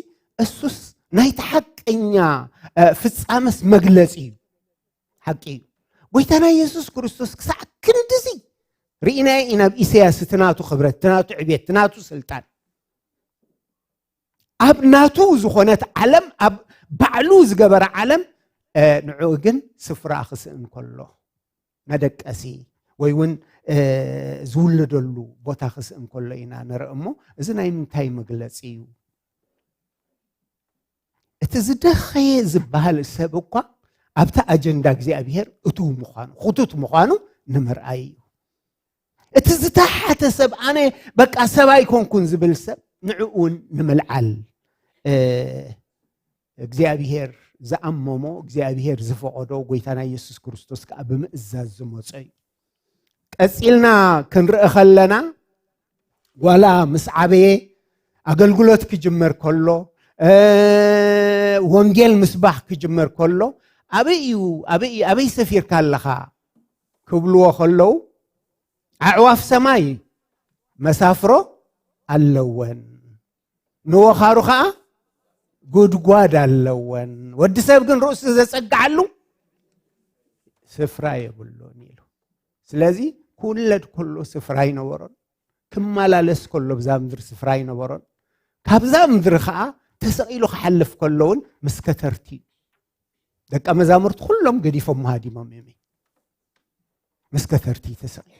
እሱስ ናይቲ ሓቀኛ ፍጻመስ መግለጺ እዩ። ሓቂ እዩ። ጎይታና ኢየሱስ ክርስቶስ ክሳዕ ክንድዚ ርኢናዮ ኢና። ኣብ ኢሳያስ እቲ ናቱ ክብረት፣ እቲ ናቱ ዕቤት፣ እቲ ናቱ ስልጣን ኣብ ናቱ ዝኾነት ዓለም ኣብ ባዕሉ ዝገበረ ዓለም ንዕኡ ግን ስፍራ ክስእን ከሎ መደቀሲ ወይ እውን ዝውለደሉ ቦታ ክስእን ከሎ ኢና ንርኢ እሞ እዚ ናይ ምንታይ መግለፂ እዩ? እቲ ዝደኸየ ዝበሃል ሰብ እኳ ኣብቲ ኣጀንዳ እግዚኣብሔር እቱው ምዃኑ ክቱት ምዃኑ ንምርኣይ እዩ። እቲ ዝተሓተ ሰብ ኣነ በቃ ሰብ ኣይኮንኩን ዝብል ሰብ ንዕኡ እውን ንምልዓል እግዚኣብሔር ዝኣመሞ እግዚኣብሔር ዝፈቐዶ ጎይታና ኢየሱስ ክርስቶስ ከዓ ብምእዛዝ ዝመፀ እዩ። ቀፂልና ክንርኢ ከለና ጓላ ምስ ዓበየ ኣገልግሎት ክጅመር ከሎ ወንጌል ምስባኽ ክጅመር ከሎ ኣበይ እዩ ኣበይ ሰፊርካ ኣለኻ ክብልዎ ከለዉ ኣዕዋፍ ሰማይ መሳፍሮ ኣለወን፣ ንወኻሩ ኸዓ ጉድጓድ ኣለወን፣ ወዲ ሰብ ግን ርእሱ ዘጸግዓሉ ስፍራ የብሉን ኢሉ። ስለዚ ክውለድ ከሎ ስፍራ ኣይነበሮን፣ ክመላለስ ከሎ ብዛ ምድሪ ስፍራ ኣይነበሮን። ካብዛ ምድሪ ኸዓ ተሰቒሉ ክሓልፍ ከሎ እውን ምስ ከተርቲ እዩ። ደቀ መዛሙርቲ ኩሎም ገዲፎም ሃዲሞም እዮም። ምስ ከተርቲ ተሰቒሉ።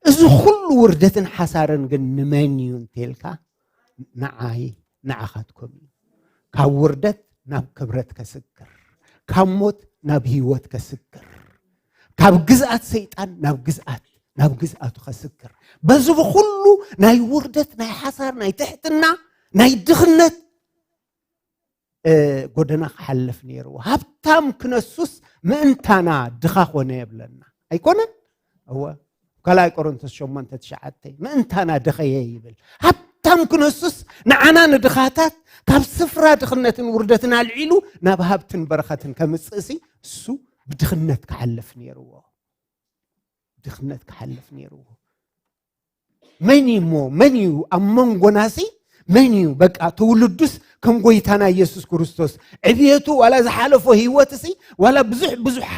እዚ ኩሉ ውርደትን ሓሳርን ግን ንመን እዩ እንተልካ፣ ንዓይ ንዓኻትኩም እዩ። ካብ ውርደት ናብ ክብረት ከስግር፣ ካብ ሞት ናብ ህይወት ከስግር፣ ካብ ግዝኣት ሰይጣን ናብ ግዝኣት ናብ ግዝኣቱ ከስግር፣ በዚ ብኩሉ ናይ ውርደት፣ ናይ ሓሳር፣ ናይ ትሕትና፣ ናይ ድኽነት ጎደና ክሓልፍ ነይርዎ። ሃብታም ክነሱስ ምእንታና ድኻ ኮነ የብለና ኣይኮነን? እወ፣ ካልኣይ ቆሮንቶስ ሸሞንተ ትሽዓተ ምእንታና ድኸየ ይብል። ሃብታም ክነሱስ ንዓና ንድኻታት ካብ ስፍራ ድኽነትን ውርደትን ኣልዒሉ ናብ ሃብትን በረኸትን ከምጽእሲ እሱ ብድኽነት ክሓልፍ ነይርዎ። ድኽነት ክሓልፍ ነይርዎ። መን እዩ እሞ? መን እዩ ኣብ መንጎናሲ? መን እዩ በቃ ትውልዱስ ከም ጎይታና ኢየሱስ ክርስቶስ ዕብየቱ ዋላ ዝሓለፎ ህይወትሲ ዋላ ብዙሕ ብዙሕ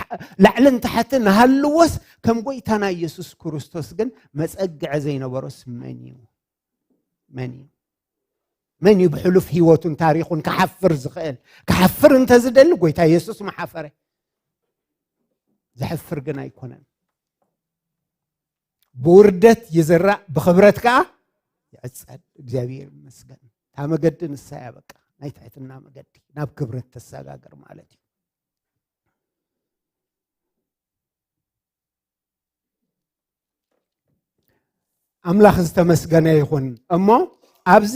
ላዕልን ታሕትን ሃልዎስ ከም ጎይታና ኢየሱስ ክርስቶስ ግን መጸግዐ ዘይነበሮስ መን እዩ? መን እዩ? መን እዩ ብሕሉፍ ህይወቱን ታሪኹን ክሓፍር ዝኽእል? ክሓፍር እንተዝደሊ ጎይታ ኢየሱስ ምሓፈረ። ዘሕፍር ግን ኣይኮነን። ብውርደት ይዝራእ ብኽብረት ከኣ ይዕጸድ። እግዚኣብሔር ይመስገን። እታ መገዲ ንሳ እያ በቃ ናይ ትሕትና መገዲ ናብ ክብረት ተሰጋግር ማለት እዩ። ኣምላኽ ዝተመስገነ ይኹን። እሞ ኣብዚ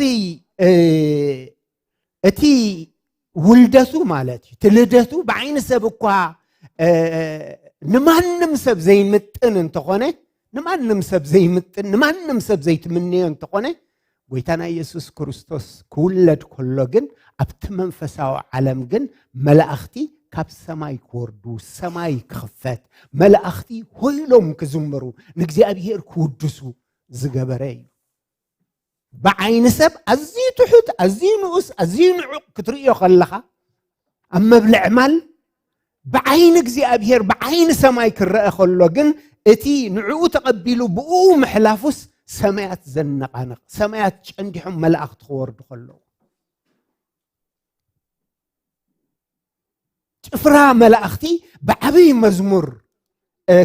እቲ ውልደቱ ማለት እዩ፣ እቲ ልደቱ ብዓይኒ ሰብ እኳ ንማንም ሰብ ዘይምጥን እንተኾነ፣ ንማንም ሰብ ዘይምጥን፣ ንማንም ሰብ ዘይትምንዮ እንተኾነ፣ ጎይታና ኢየሱስ ክርስቶስ ክውለድ ከሎ ግን ኣብቲ መንፈሳዊ ዓለም ግን መላእኽቲ ካብ ሰማይ ክወርዱ፣ ሰማይ ክኽፈት፣ መላእኽቲ ሆይሎም ክዝምሩ፣ ንእግዚኣብሔር ክውድሱ ዝገበረ እዩ። ብዓይኒ ሰብ ኣዝዩ ትሑት፣ ኣዝዩ ንኡስ፣ ኣዝዩ ንዑቕ ክትርእዮ ከለኻ ኣብ መብልዕ ማል ብዓይኒ እግዚኣብሔር ብዓይኒ ሰማይ ክረአ ከሎ ግን እቲ ንዕኡ ተቐቢሉ ብኡ ምሕላፉስ ሰማያት ዘነቓንቕ፣ ሰማያት ጨንዲሖም መላእኽቲ ክወርዱ ከለዉ ጭፍራ መላእኽቲ ብዓብይ መዝሙር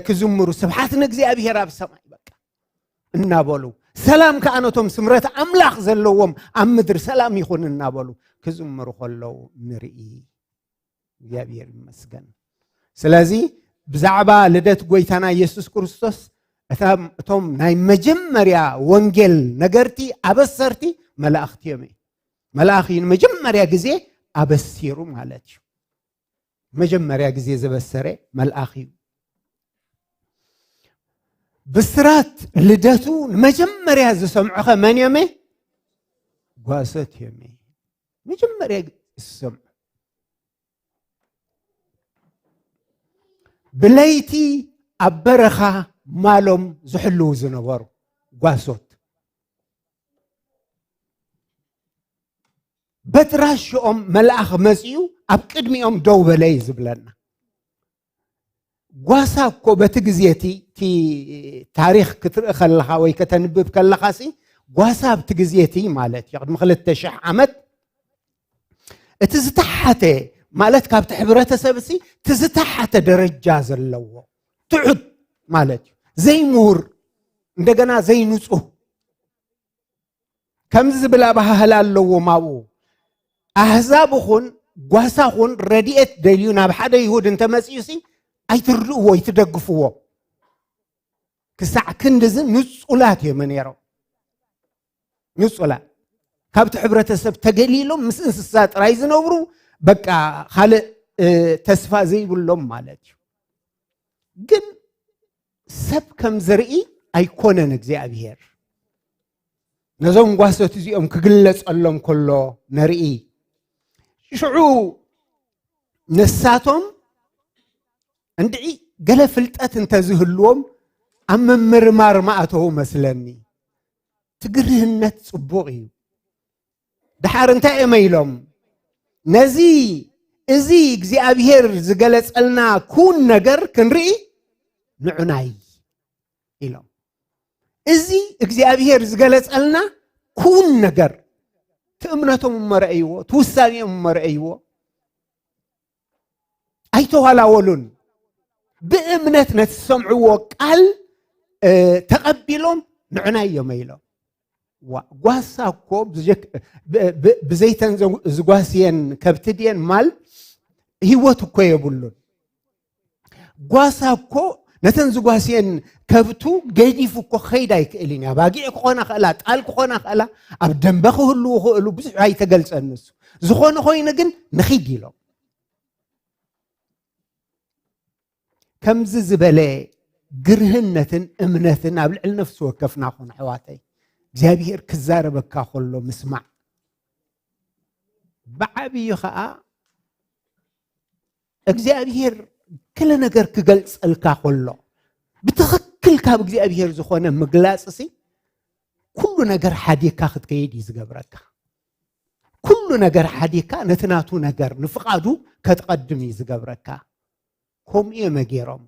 ክዝምሩ ስብሓት ንእግዚኣብሔር ኣብ ሰማይ በቃ እናበሉ ሰላም ከኣ ነቶም ስምረት ኣምላኽ ዘለዎም ኣብ ምድሪ ሰላም ይኹን እናበሉ ክዝምሩ ከለዉ ንርኢ። እግዚኣብሔር ይመስገን። ስለዚ ብዛዕባ ልደት ጎይታና ኢየሱስ ክርስቶስ እቶም ናይ መጀመርያ ወንጌል ነገርቲ ኣበሰርቲ መላእኽቲ እዮም። መልኣኽ እዩ ንመጀመርያ ግዜ ኣበሲሩ ማለት እዩ። መጀመርያ ግዜ ዘበሰረ መልኣኽ እዩ። ብስራት ልደቱ ንመጀመርያ ዝሰምዑኸ መን እዮም? ጓሶት እዮም። መጀመርያ ዝሰምዑ ብለይቲ ኣብ በረኻ ማሎም ዝሕልዉ ዝነበሩ ጓሶት በትራሽኦም መልኣኽ መጺኡ ኣብ ቅድሚኦም ደው በለ እዩ ዝብለና። ጓሳ እኮ በቲ ግዜ እቲ ታሪኽ ክትርኢ ከለኻ ወይ ከተንብብ ከለኻ ሲ ጓሳ ኣብቲ ግዜ እቲ ማለት እዩ ቅድሚ ክልተ ሽሕ ዓመት እቲ ዝተሓተ ማለት ካብቲ ሕብረተሰብ ሲ እቲ ዝተሓተ ደረጃ ዘለዎ ትሑት ማለት እዩ። ዘይምሁር እንደገና ዘይንጹህ ከምዚ ዝብል ኣባሃህላ ኣለዎም ኣብኡ ኣህዛብ ኹን ጓሳ ኹን ረድኤት ደልዩ ናብ ሓደ ይሁድ እንተመፅኡ ሲ ኣይትርድእዎ ኣይትደግፍዎ። ክሳዕ ክንድዚ ንፁላት እዮም ነይሮም። ንፁላት ካብቲ ሕብረተሰብ ተገሊሎም ምስ እንስሳ ጥራይ ዝነብሩ በቃ ካልእ ተስፋ ዘይብሎም ማለት እዩ። ግን ሰብ ከም ዝርኢ ኣይኮነን እግዚኣብሔር ነዞም ጓሶት እዚኦም ክግለጸሎም ከሎ ንርኢ። ሽዑ ንሳቶም እንድዒ ገለ ፍልጠት እንተዝህልዎም ኣብ ምምርማር ማእተው መስለኒ። ትግርህነት ጽቡቕ እዩ። ድሓር እንታይ እዮም ኢሎም? ነዚ፣ እዚ እግዚኣብሔር ዝገለጸልና ኩን ነገር ክንርኢ ንዑናይ ኢሎም። እዚ እግዚኣብሔር ዝገለጸልና ኩን ነገር ትእምነቶም እሞ ረእይዎ፣ ትውሳኔኦም እሞ ረእይዎ። ኣይተዋላወሉን። ብእምነት ነቲ ዝሰምዕዎ ቃል፣ እ፣ ተቐቢሎም ንዑናይ እዮም ኢሎም። ዋ፣ ጓሳ እኮ ብዘክ-፣ ብ-፣ ብ-፣ ብዘይተን ዘ-፣ ዝጓስየን ከብቲ ድየን ማል ህይወት እኮ የብሉን። ጓሳ እኮ ነተን ዝጓስየን ከብቱ ገዲፉ እኮ ክኸይድ ኣይክእልን እዩ። ኣባጊዕ ክኾና ክእላ፣ ጣል ክኾና ክእላ፣ ኣብ ደንበ ክህልዉ ክእሉ፣ ብዙሕ ኣይተገልጸን ንሱ። ዝኾነ ኮይኑ ግን ንኺድ ኢሎም። ከምዚ ዝበለ ግርህነትን እምነትን ኣብ ልዕሊ ነፍሲ ወከፍና ኹን ኣሕዋተይ። እግዚኣብሔር ክዛረበካ ከሎ ምስማዕ። ብዓብዩ ኸኣ እግዚኣብሔር ክለ ነገር ክገልጸልካ ከሎ፣ ብትኽክል ካብ እግዚኣብሔር ዝኾነ ምግላጽ ሲ፣ ኩሉ ነገር ሓዲካ ክትከይድ እዩ ዝገብረካ። ኩሉ ነገር ሓዲካ ነቲ ናቱ ነገር ንፍቓዱ ከትቐድም እዩ ዝገብረካ። ከምኡ እዮም ገይሮም።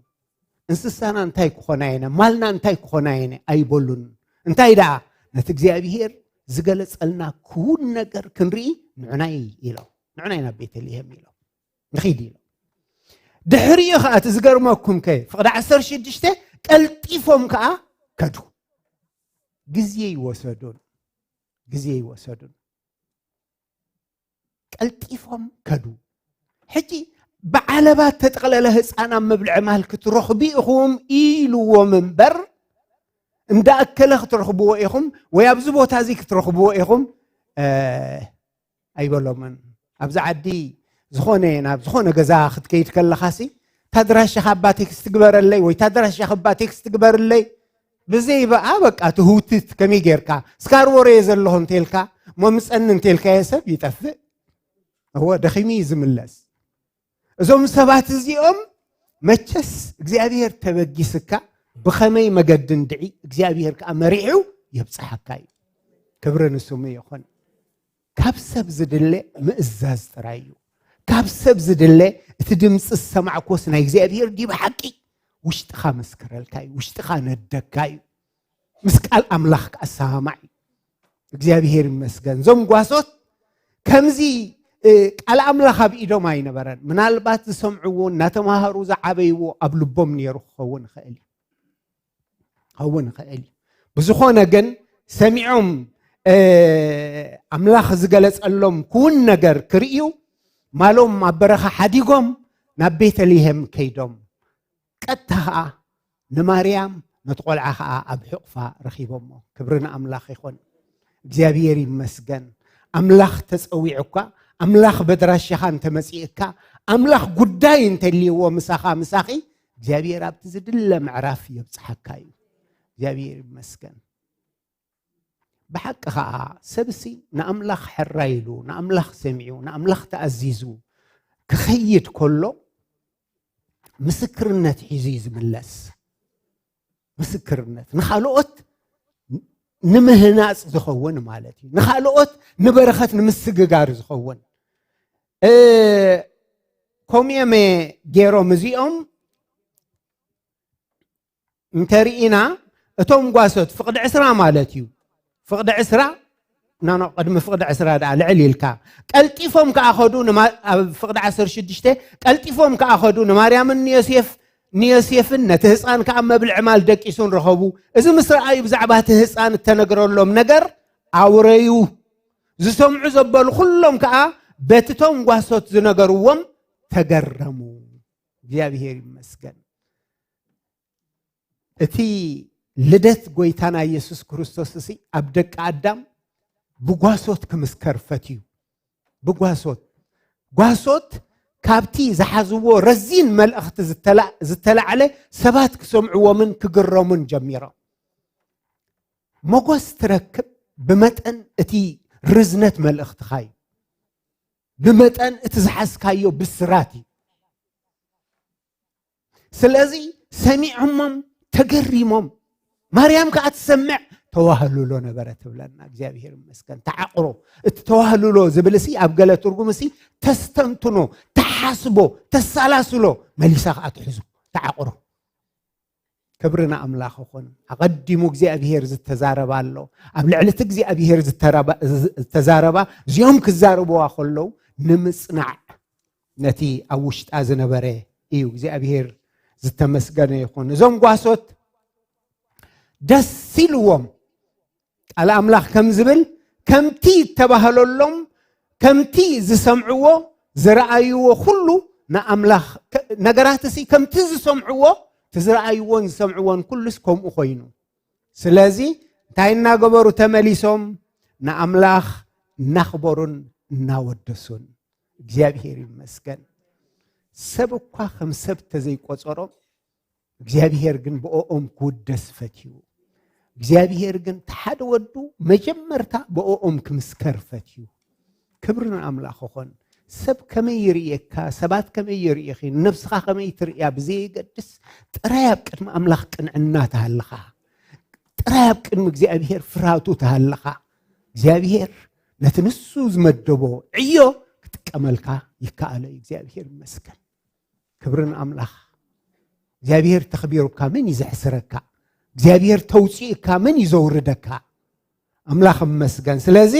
እንስሳና እንታይ ክኾና የነ፣ ማልና እንታይ ክኾና የነ ኣይበሉን። እንታይ ደኣ፣ ነቲ እግዚኣብሔር ዝገለጸልና ክውን ነገር ክንርኢ ንዕናይ ኢሎም። ንዕናይ ናብ ቤተልሔም ኢሎም። ንኺድ ኢሎም። ድሕሪኡ ኸኣ እቲ ዝገርመኩም ከ፣ ፍቕዲ ዓሰርተ ሽዱሽተ ቀልጢፎም ከኣ ከዱ። ግዜ ይወሰዱን፣ ግዜ ይወሰዱን። ቀልጢፎም ከዱ። ሕጂ ብዓለባ ተጠቕለለ ህፃን ኣብ መብልዒ ማል ክትረኽቡ ኢኹም ኢልዎም እምበር፣ እንዳ እከለ ክትረኽብዎ ኢኹም ወይ ኣብዚ ቦታ እዚ ክትረኽብዎ ኢኹም፣ እ፣ ኣይበሎምን። ኣብዚ ዓዲ ዝኾነ፣ ናብ ዝኾነ ገዛ ክትከይድ ከለኻሲ፣ "ታድራሻኻ እባ ቴክስት ግበረለይ" ወይ "ታድራሻኻ እባ ቴክስት ግበርለይ" ብዘይ በኣ፣ በቃ፣ ትህውትት ከመይ ጌርካ፣ "ስካር ወረየ ዘለኹ" እንተልካ፣ "ሞምፀኒ" እንተልካዮ ሰብ ይጠፍእ። እወ፣ ደኺሙ እዩ ዝምለስ። እዞም ሰባት እዚኦም መቸስ እግዚኣብሔር ተበጊስካ ብኸመይ መገዲ እንድዒ እግዚኣብሔር ከኣ መሪሑ የብጽሓካ እዩ። ክብሪ ንስሙ ይኹን። ካብ ሰብ ዝድለ ምእዛዝ ጥራይ እዩ። ካብ ሰብ ዝድለ እቲ ድምፂ ዝሰማዕኩስ ናይ እግዚኣብሔር ድዩ ብሓቂ? ውሽጥኻ መስክረልካ እዩ፣ ውሽጥኻ ነደካ እዩ። ምስ ቃል ኣምላኽ ክኣሰማማዕ እዩ። እግዚኣብሔር ይመስገን። እዞም ጓሶት ከምዚ፣ እ፣ ቃል ኣምላኽ ኣብ ኢዶም ኣይነበረን። ምናልባት ዝሰምዕዎ፣ እናተማሃሩ ዝዓበይዎ ኣብ ልቦም ነይሩ ክኸውን ይኽእል እዩ። ክኸውን ይኽእል እዩ። ብዝኾነ ግን ሰሚዖም፣ እ፣ ኣምላኽ ዝገለጸሎም ክውን ነገር ክርእዩ ማሎም ኣብ በረኻ ሓዲጎም ናብ ቤተልሔም ከይዶም። ቀጥታ ኸኣ ንማርያም ነቲ ቖልዓ ኸኣ ኣብ ሕቑፋ ረኺቦሞ። ክብሪ ንኣምላኽ ይኹን። እግዚኣብሔር ይመስገን። ኣምላኽ ተጸዊዑካ፣ ኣምላኽ በድራሻኻ እንተመጺእካ፣ ኣምላኽ ጉዳይ እንተልይዎ ምሳኻ፣ ምሳኺ፣ እግዚኣብሔር ኣብቲ ዝድለ ምዕራፍ የብጽሓካ እዩ። እግዚኣብሔር ይመስገን። ብሓቂ ኸኣ ሰብሲ ንኣምላኽ ሕራይ ኢሉ፣ ንኣምላኽ ሰሚዑ፣ ንኣምላኽ ተኣዚዙ ክኸይድ ከሎ፣ ምስክርነት ሒዙ እዩ ዝምለስ። ምስክርነት ንኻልኦት ንምህናጽ ዝኸውን ማለት እዩ። ንኻልኦት ንበረኸት ንምስግጋር ዝኸውን። እ፣ ከምኡ እዮም ገይሮም እዚኦም። እንተርኢና፣ እቶም ጓሶት ፍቕዲ ዕስራ ማለት እዩ። ፍቕዲ ዕስራ፣ ኖ፣ ኖ፣ ቅድሚ ፍቕዲ ዕስራ ደኣ ልዕል ኢልካ። ቀልጢፎም ከኣ ኸዱ፣ ንማ-፣ ኣብ ፍቕዲ ዓሰርተ ሽዱሽተ፣ ቀልጢፎም ከኣ ኸዱ፣ ንማርያምን ንዮሴፍ፣ ንዮሴፍን ነቲ ህፃን ከኣ መብልዒ ማል ደቂሱን ረኸቡ። እዚ ምስ ረኣዩ፣ ብዛዕባ እቲ ህፃን እተነግረሎም ነገር ኣውረዩ። ዝሰምዑ ዘበሉ ኩሎም ከኣ በቲ እቶም ጓሶት ዝነገርዎም ተገረሙ። እግዚኣብሔር ይመስገን። እቲ ልደት ጎይታና ኢየሱስ ክርስቶስ እሲ ኣብ ደቂ ኣዳም ብጓሶት ክምስከር ፈትዩ። ብጓሶት። ጓሶት ካብቲ ዝሓዝዎ ረዚን መልእኽቲ ዝተላ-፣ ዝተላዕለ ሰባት ክሰምዕዎምን ክግረሙን ጀሚሮም። ሞገስ ትረክብ ብመጠን እቲ ርዝነት መልእኽትኻ እዩ። ብመጠን እቲ ዝሓዝካዮ ብስራት እዩ። ስለዚ ሰሚዖሞም፣ ተገሪሞም፣ ማርያም ከኣ ትሰምዕ፣ ተዋህልሎ ነበረ ትብለና። እግዚኣብሔር ይመስገን። ተዓቕሮ። እቲ ተዋህልሎ ዝብል ሲ ኣብ ገለ ትርጉም ሲ ተስተንትኖ፣ ተሓስቦ፣ ተሳላስሎ፣ መሊሳ ከኣ ትሕዞ። ተዓቕሮ። ክብሪ ንኣምላኽ ይኹን። ኣቐዲሙ እግዚኣብሔር ዝተዛረባ ኣሎ። ኣብ ልዕሊ እቲ እግዚኣብሔር ዝተረባ-፣ ዝተዛረባ፣ እዚኦም ክዛረብዋ ከለዉ ንምጽናዕ ነቲ ኣብ ውሽጣ ዝነበረ እዩ። እግዚኣብሔር ዝተመስገነ ይኹን። እዞም ጓሶት ደስ ኢልዎም። ቃል ኣምላኽ ከም ዝብል፣ ከምቲ እተባህለሎም፣ ከምቲ ዝሰምዕዎ፣ ዝረኣይዎ ኩሉ ንኣምላኽ፣ ከ-፣ ነገራት እሲ ከምቲ ዝሰምዕዎ፣ እቲ ዝረኣይዎን ዝሰምዕዎን ኩሉስ ከምኡ ኮይኑ። ስለዚ እንታይ እናገበሩ ተመሊሶም? ንኣምላኽ እናኽበሩን እናወደሱን። እግዚኣብሔር ይመስገን። ሰብ እኳ ከም ሰብ ተዘይቆጸሮም፣ እግዚኣብሔር ግን ብኦኦም ክውደስ ፈትዩ። እግዚኣብሔር ግን እቲ ሓደ ወዱ መጀመርታ ብኦኦም ክምስከር ፈትዩ። ክብሪ ንኣምላኽ ይኹን። ሰብ ከመይ ይርእየካ? ሰባት ከመይ ይርእየኺ? ነብስኻ ከመይ ትርእያ ብዘየገድስ፣ ጥራይ ኣብ ቅድሚ ኣምላኽ ቅንዕና ተሃልኻ፣ ጥራይ ኣብ ቅድሚ እግዚኣብሔር ፍርሃቱ ተሃልኻ፣ እግዚኣብሔር ነቲ ንሱ ዝመደቦ ዕዮ ክጥቀመልካ ይከኣሎ እዩ። እግዚኣብሔር ይመስገን። ክብሪ ንኣምላኽ። እግዚኣብሔር ተኽቢሩካ መን እዩ ዘሕስረካ? እግዚኣብሔር ተውፂእካ መን እዩ ዘውርደካ? ኣምላኽ እመስገን። ስለዚ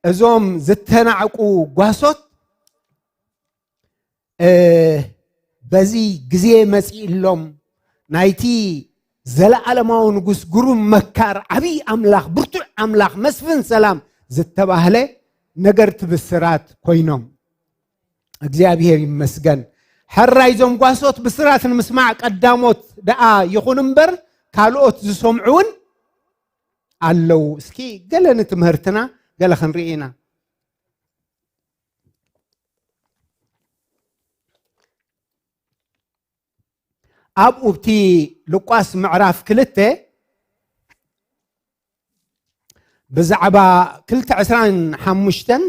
እዞም ዝተናዕቁ ጓሶት፣ እ፣ በዚ ግዜ መጺእሎም ናይቲ ዘለዓለማዊ ንጉስ፣ ግሩም መካር፣ ዓብዪ ኣምላኽ፣ ብርቱዕ ኣምላኽ፣ መስፍን ሰላም ዝተባህለ ነገርቲ ብስራት ኮይኖም። እግዚኣብሔር ይመስገን። ሕራይ እዞም ጓሶት ብስራት ንምስማዕ ቀዳሞት ደኣ ይኹን እምበር ካልኦት ዝሰምዑ እውን ኣለዉ። እስኪ ገለ ንትምህርትና ገለ ክንርኢ ኢና። ኣብኡ ኣብቲ ሉቃስ ምዕራፍ ክልተ ብዛዕባ ክልተ ዕስራን ሓሙሽተን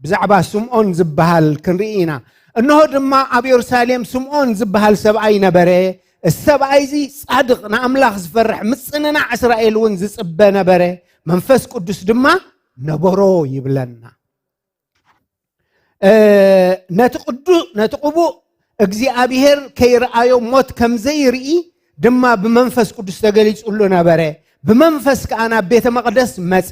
ብዛዕባ ስምዖን ዝበሃል ክንርኢ ኢና። እንሆ ድማ ኣብ የሩሳሌም ስምዖን ዝበሃል ሰብኣይ ነበረ። እዚ ሰብኣይ እዚ ጻድቕ፣ ንኣምላኽ ዝፈርሕ፣ ምጽንናዕ እስራኤል እውን ዝጽበ ነበረ። መንፈስ ቅዱስ ድማ ነበሮ ይብለና። እ፣ ነቲ ቅዱ-፣ ነቲ ቅቡእ እግዚኣብሔር ከይረኣዮ ሞት ከም ዘይርኢ ድማ ብመንፈስ ቅዱስ ተገሊጹሉ ነበረ። ብመንፈስ ከኣ ናብ ቤተ መቕደስ መጸ።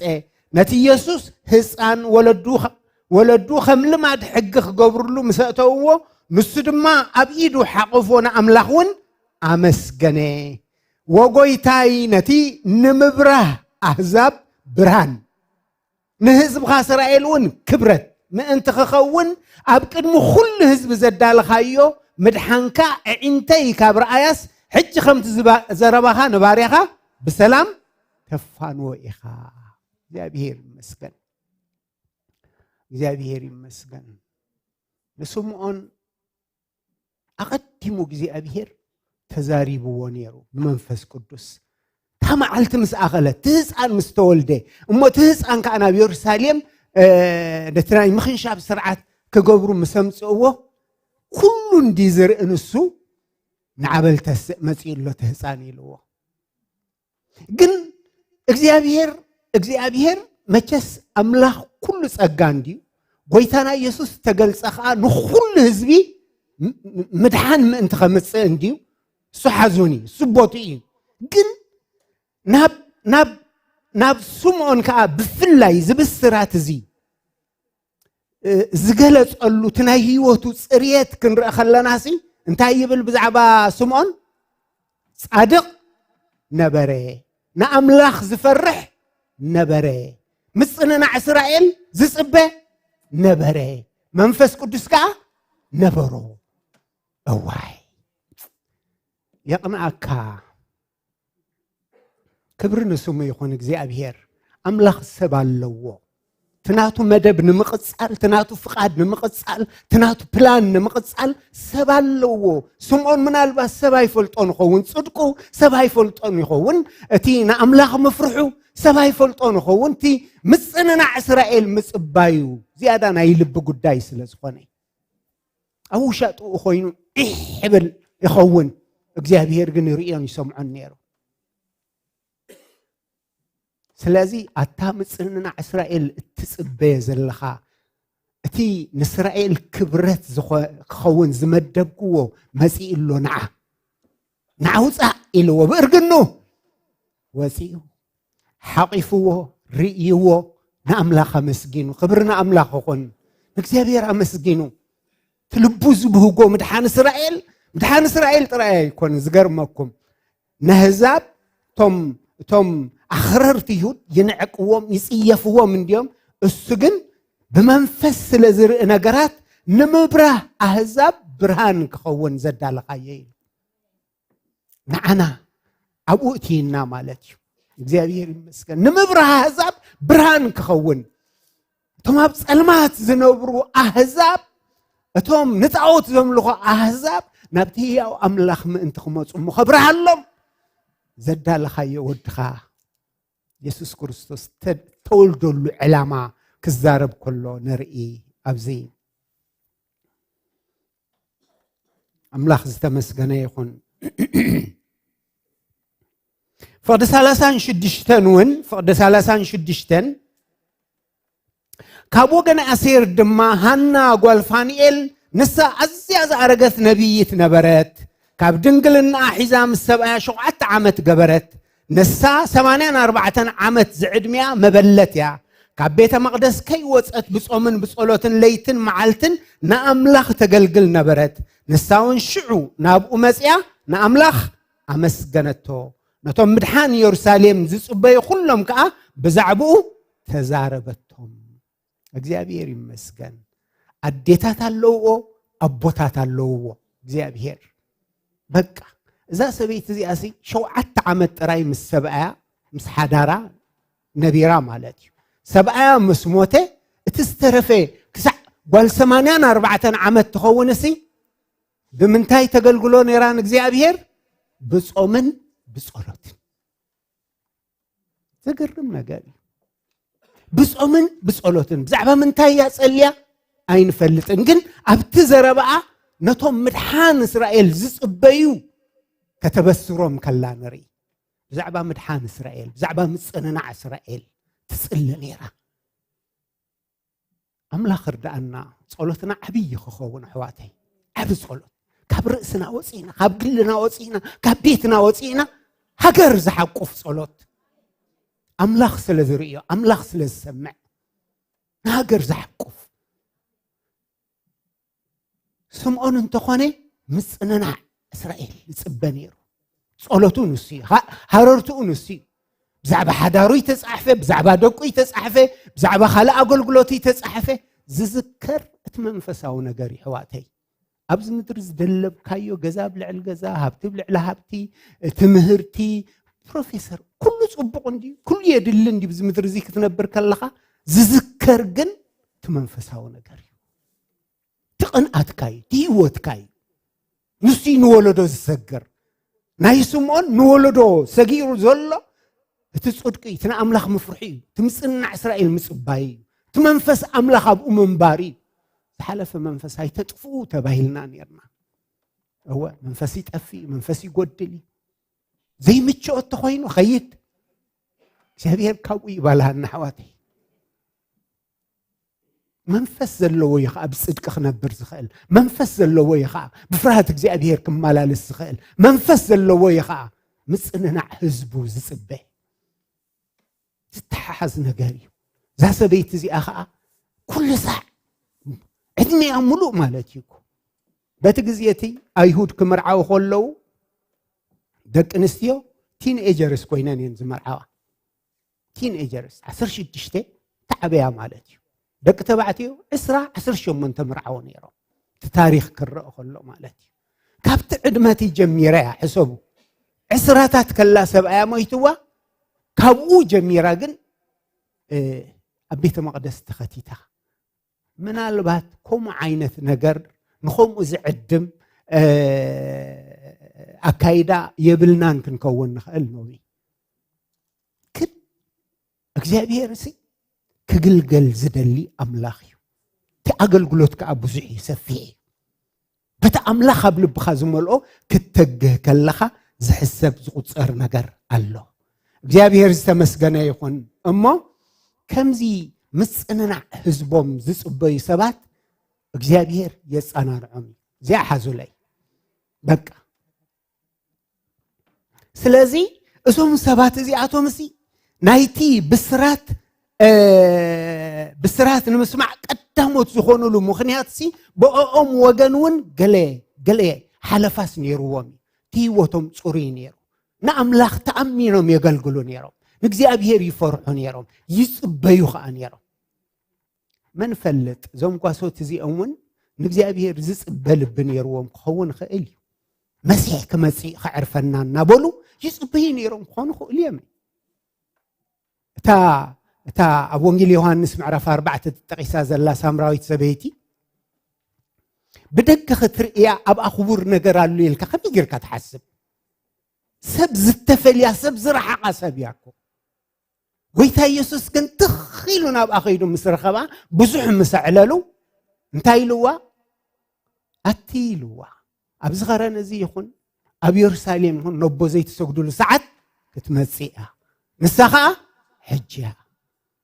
ነቲ ኢየሱስ ህፃን ወለዱ ኸ-፣ ወለዱ ከም ልማድ ሕጊ ክገብርሉ ምስ ኣእተውዎ፣ ንሱ ድማ ኣብ ኢዱ ሓቆፎ ንኣምላኽ እውን ኣመስገነ። ወጎይታይ ነቲ ንምብራህ ኣህዛብ ብርሃን፣ ንህዝብኻ እስራኤል እውን ክብረት ምእንቲ ክኸውን ኣብ ቅድሚ ኩሉ ህዝቢ ዘዳለኻዮ ምድሓንካ፣ ኣዒንተይ ካብ ረኣያስ፣ ሕጂ ከምቲ ዝባ-፣ ዘረባኻ ንባርያኻ ብሰላም ተፋንዎ ኢኻ። እግዚኣብሔር ይመስገን። እግዚኣብሔር ይመስገን። ንስምዖን ኣቐዲሙ እግዚኣብሔር ተዛሪብዎ ነይሩ ብመንፈስ ቅዱስ። እታ መዓልቲ ምስ ኣኸለ፣ እቲ ህፃን ምስ ተወልደ፣ እሞ እቲ ህፃን ከዓ ናብ የሩሳሌም፣ እ፣ ነቲ ናይ ምኽንሻብ ስርዓት ክገብሩ ምስ ኣምፅእዎ፣ ኩሉ እንዲ ዝርኢ ንሱ፣ ንዓበል ተስእ መፂኡ ኣሎ እቲ ህፃን ኢልዎ። ግን እግዚኣብሔር፣ እግዚኣብሔር መቸስ ኣምላኽ ኩሉ ጸጋ እንድዩ። ጎይታና ኢየሱስ ተገልጸ ኸኣ ንኹሉ ህዝቢ ም-፣ ም-፣ ምድሓን ምእንቲ ኸምጽእ እንድዩ። እሱ ሓዙን እዩ፣ እሱ ቦትኡ እዩ። ግን ናብ፣ ናብ፣ ናብ ስምዖን ከኣ ብፍላይ እዚ ብስራት እዚ እ፣ ዝገለጸሉ እቲ ናይ ህይወቱ ጽርየት ክንርኢ ከለናሲ እንታይ ይብል ብዛዕባ ስምዖን? ጻድቕ ነበረ፣ ንኣምላኽ ዝፈርሕ ነበረ፣ ምጽንናዕ እስራኤል ዝጽበ ነበረ፣ መንፈስ ቅዱስ ከኣ ነበሮ። እዋይ የቕንኣካ። ክብሪ ንስሙ ይኹን እግዚኣብሔር። ኣምላኽ ሰብ ኣለዎ። እቲ ናቱ መደብ ንምቕጻል፣ እቲ ናቱ ፍቓድ ንምቕጻል፣ እቲ ናቱ ፕላን ንምቕጻል ሰብ ኣለዎ። ስምዖን ምናልባት ሰብ ኣይፈልጦን ይኸውን፣ ጽድቁ ሰብ ኣይፈልጦን ይኸውን፣ እቲ ንኣምላኽ ምፍርሑ ሰብ ኣይፈልጦን ይኸውን፣ እቲ ምጽንናዕ እስራኤል ምጽባዩ ዝያዳ ናይ ልቢ ጉዳይ ስለ ዝኾነ። ኣብ ውሻጥኡ ኮይኑ ዒሕ ይብል ይኸውን፣ እግዚኣብሔር ግን ይርእዮን ይሰምዖን ነይሩ። ስለዚ ኣታ ምጽንናዕ እስራኤል እትጽበየ ዘለኻ፣ እቲ ንእስራኤል ክብረት ዝኾ-፣ ክኸውን ዝመደብክዎ መጺኡ ኣሎ። ንዓ፣ ንዓ ውጻእ ኢልዎ፣ ብእርግኑ ወጺኡ፣ ሓቒፍዎ፣ ርእይዎ፣ ንኣምላኽ ኣመስጊኑ። ክብሪ ንኣምላኽ ይኹን። ንእግዚኣብሔር ኣመስጊኑ። እቲ ልቡ ዝብህጎ ምድሓን እስራኤል፣ ምድሓን እስራኤል ጥራይ ኣይኮነ። ዝገርመኩም፣ ነህዛብ፣ እቶም፣ እቶም ኣኽረርቲ ይሁድ ይንዕቅዎም፣ ይጽየፍዎም እንድዮም። እሱ ግን ብመንፈስ ስለ ዝርኢ ነገራት፣ ንምብራህ ኣህዛብ ብርሃን ክኸውን ዘዳለኻዮ ኢሉ። ንዓና ኣብኡ እትይና ማለት እዩ። እግዚኣብሔር ይመስገን። ንምብራህ ኣህዛብ ብርሃን ክኸውን፣ እቶም ኣብ ጸልማት ዝነብሩ ኣህዛብ፣ እቶም ንጣዖት ዘምልኹ ኣህዛብ ናብቲ ህያው ኣምላኽ ምእንቲ ክመጹ እሞ ከብርሃሎም ዘዳለኻዮ ወድኻ የሱስ ክርስቶስ ተ-፣ ተወልደሉ ዕላማ ክዛረብ ከሎ ንርኢ ኣብዚ። ኣምላኽ ዝተመስገነ ይኹን። ፍቕዲ ሰላሳን ሽዱሽተን እውን፣ ፍቕዲ ሰላሳን ሽዱሽተን፣ ካብ ወገን ኣሴር ድማ ሃና ጓል ፋንኤል፣ ንሳ ኣዝያ ዝኣረገት ነቢይት ነበረት። ካብ ድንግልናኣ ሒዛ ምስ ሰብኣያ ሸውዓተ ዓመት ገበረት። ንሳ ሰማንያን ኣርባዕተን ዓመት ዝዕድሚኣ መበለት እያ። ካብ ቤተ መቕደስ ከይወጸት ብጾምን ብጸሎትን ለይትን መዓልትን ንኣምላኽ ተገልግል ነበረት። ንሳ እውን ሽዑ ናብኡ መጺኣ ንኣምላኽ ኣመስገነቶ። ነቶም ምድሓን ኢየሩሳሌም ዝጽበዩ ኩሎም ከኣ ብዛዕባኡ ተዛረበቶም። እግዚኣብሔር ይመስገን። ኣዴታት ኣለውዎ፣ ኣቦታት ኣለውዎ እግዚኣብሔር። በቃ እዛ ሰበይቲ እዚኣ ሲ ሸውዓተ ዓመት ጥራይ ምስ ሰብኣያ፣ ምስ ሓዳራ ነቢራ ማለት እዩ። ሰብኣያ ምስ ሞተ እቲ ዝተረፈ ክሳዕ ጓል ሰማንያን ኣርባዕተን ዓመት ትኸውን ሲ ብምንታይ ተገልግሎ ነይራ ንእግዚኣብሔር? ብጾምን ብጸሎትን። ዘገርም ነገር እዩ። ብጾምን ብጸሎትን። ብዛዕባ ምንታይ እያ ጸልያ? ኣይንፈልጥን። ግን ኣብቲ ዘረባኣ ነቶም ምድሓን እስራኤል ዝጽበዩ ከተበስሮም ከላ ንርኢ። ብዛዕባ ምድሓን እስራኤል፣ ብዛዕባ ምጽንናዕ እስራኤል ትጽሊ ነይራ። ኣምላኽ እርዳኣና፣ ጸሎትና ዓብዪ ክኸውን ኣሕዋተይ። ዓቢ ጸሎት። ካብ ርእስና ወጺእና፣ ካብ ግልና ወጺእና፣ ካብ ቤትና ወጺእና፣ ሃገር ዝሓቁፍ ጸሎት። ኣምላኽ ስለ ዝርእዮ፣ ኣምላኽ ስለ ዝሰምዕ፣ ንሃገር ዝሓቁፍ። ስምዖን እንተኾነ ምጽንናዕ እስራኤል ይጽበ ነይሩ። ጸሎቱ ንሱ እዩ። ሃ-፣ ሃረርትኡ ንሱ እዩ። ብዛዕባ ሓዳሩ ይተጻሕፈ፣ ብዛዕባ ደቁ ይተጻሕፈ፣ ብዛዕባ ካልእ ኣገልግሎቱ ይተጻሕፈ። ዝዝከር እቲ መንፈሳዊ ነገር እዩ፣ ኣሕዋተይ። ኣብዚ ምድሪ ዝደለብካዮ ገዛ ኣብ ልዕሊ ገዛ፣ ሃብቲ ኣብ ልዕሊ ሃብቲ፣ ትምህርቲ፣ ፕሮፌሰር፣ ኩሉ ጽቡቕ እንድዩ፣ ኩሉ የድሊ እንድዩ፣ ኣብዚ ምድሪ እዚ ክትነብር ከለኻ ዝዝከር ግን እቲ መንፈሳዊ ነገር እዩ። እቲ ቅንኣትካ እዩ፣ እቲ ህይወትካ እዩ። ንሱ እዩ ንወለዶ ዝሰግር። ናይ ስምዖን ንወለዶ ሰጊሩ ዘሎ እቲ ጽድቂ፣ እቲ ንኣምላኽ ምፍርሒ እዩ። እቲ ምጽንናዕ እስራኤል ምጽባይ እዩ። እቲ መንፈስ ኣምላኽ ኣብኡ ምንባር እዩ። ዝሓለፈ መንፈስ ኣይተጥፍኡ ተባሂልና ነርና። እወ፣ መንፈስ ይጠፍእ እዩ፣ መንፈስ ይጎድል እዩ። ዘይምችኦ እንተኾይኑ ኸይድ። እግዚኣብሔር ካብኡ ይባልሃና ኣሕዋተይ። መንፈስ ዘለዎ እዩ ኸዓ ብጽድቂ ክነብር ዝኽእል። መንፈስ ዘለዎ እዩ ኸዓ ብፍርሃት እግዚኣብሔር ክመላለስ ዝኽእል። መንፈስ ዘለዎ እዩ ኸዓ ምጽንናዕ ህዝቡ ዝጽበ። ዝተሓሓዝ ነገር እዩ። እዛ ሰበይቲ እዚኣ ኸዓ ኩሉ ሳዕ ዕድሜኣ ሙሉእ ማለት እዩ እኮ። በቲ ግዜ እቲ ኣይሁድ ክምርዓው ከለዉ ደቂ ኣንስትዮ ቲንኤጀርስ ኮይነን እየን ዝመርዓዋ። ቲንኤጀርስ ዓሰርተ ሽዱሽተ ተዓበያ ማለት እዩ። ደቂ ተባዕትዮ ዕስራ፣ ዓሰርተ ሸሞንተ ምርዓው ነይሮም። እቲ ታሪኽ ክረአ ከሎ ማለት እዩ። ካብቲ ዕድመ እቲ ጀሚራ እያ፣ ሕሰቡ። ዕስራታት ከላ ሰብኣያ ሞይትዋ፣ ካብኡ ጀሚራ ግን፣ እ፣ ኣብ ቤተ መቕደስ ተኸቲታ። ምናልባት ከምኡ ዓይነት ነገር ንኸምኡ ዝዕድም፣ እ፣ ኣካይዳ የብልናን ክንከውን ንኽእል ነው። ግን እግዚኣብሔር ሲ ክግልገል ዝደሊ ኣምላኽ እዩ። እቲ ኣገልግሎት ከኣ ብዙሕ እዩ፣ ሰፊሕ እዩ። በቲ ኣምላኽ ኣብ ልብኻ ዝመልኦ ክትተግህ ከለኻ ዝሕሰብ ዝቑጸር ነገር ኣሎ። እግዚኣብሔር ዝተመስገነ ይኹን። እሞ ከምዚ ምጽንናዕ ህዝቦም ዝጽበዩ ሰባት እግዚኣብሔር የጸናንዖም እዩ። እዚኣ ሓዙለይ። በቃ። ስለዚ እዞም ሰባት እዚኣቶም እዚ ናይቲ ብስራት፣ እ፣ ብስራት ንምስማዕ ቀዳሞት ዝኾኑሉ ምኽንያት ሲ ብኦም ወገን እውን ገለ፣ ገለ ሓለፋስ ነይርዎም እዩ። እቲ ህይወቶም ጽሩይ ነይሩ። ንኣምላኽ ተኣሚኖም የገልግሉ ነይሮም። ንእግዚኣብሔር ይፈርሑ ነይሮም። ይጽበዩ ኸኣ ነይሮም። መን ፈልጥ፣ እዞም ጓሶት እዚኦም እውን ንእግዚኣብሔር ዝጽበ ልቢ ነይርዎም ክኸውን ይኽእል እዩ። መሲሕ ክመጽእ ከዕርፈና እናበሉ ይጽበዩ ነይሮም ክኾኑ ይኽእሉ እዮም። እታ፣ እታ ኣብ ወንጌል ዮሃንስ ምዕራፍ ኣርባዕተ ተጠቒሳ ዘላ ሳምራዊት ሰበይቲ፣ ብደገ ክትርእያ ኣብኣ ክቡር ነገር ኣሎ ኢልካ ከመይ ጌርካ ትሓስብ? ሰብ ዝተፈልያ፣ ሰብ ዝረሓቓ ሰብ እያ እኮ። ጎይታ ኢየሱስ ግን ትኽ ኢሉ ናብኣ ኸይዱ ምስ ረኸባ፣ ብዙሕ ምስ ኣዕለሉ፣ እንታይ ኢልዋ? ኣቲ ኢልዋ። ኣብዚ ኸረን እዚ ይኹን፣ ኣብ የሩሳሌም ይኹን፣ ነቦ ዘይትሰግዱሉ ሰዓት ክትመጽእ እያ። ንሳ ኸኣ ሕጂ እያ።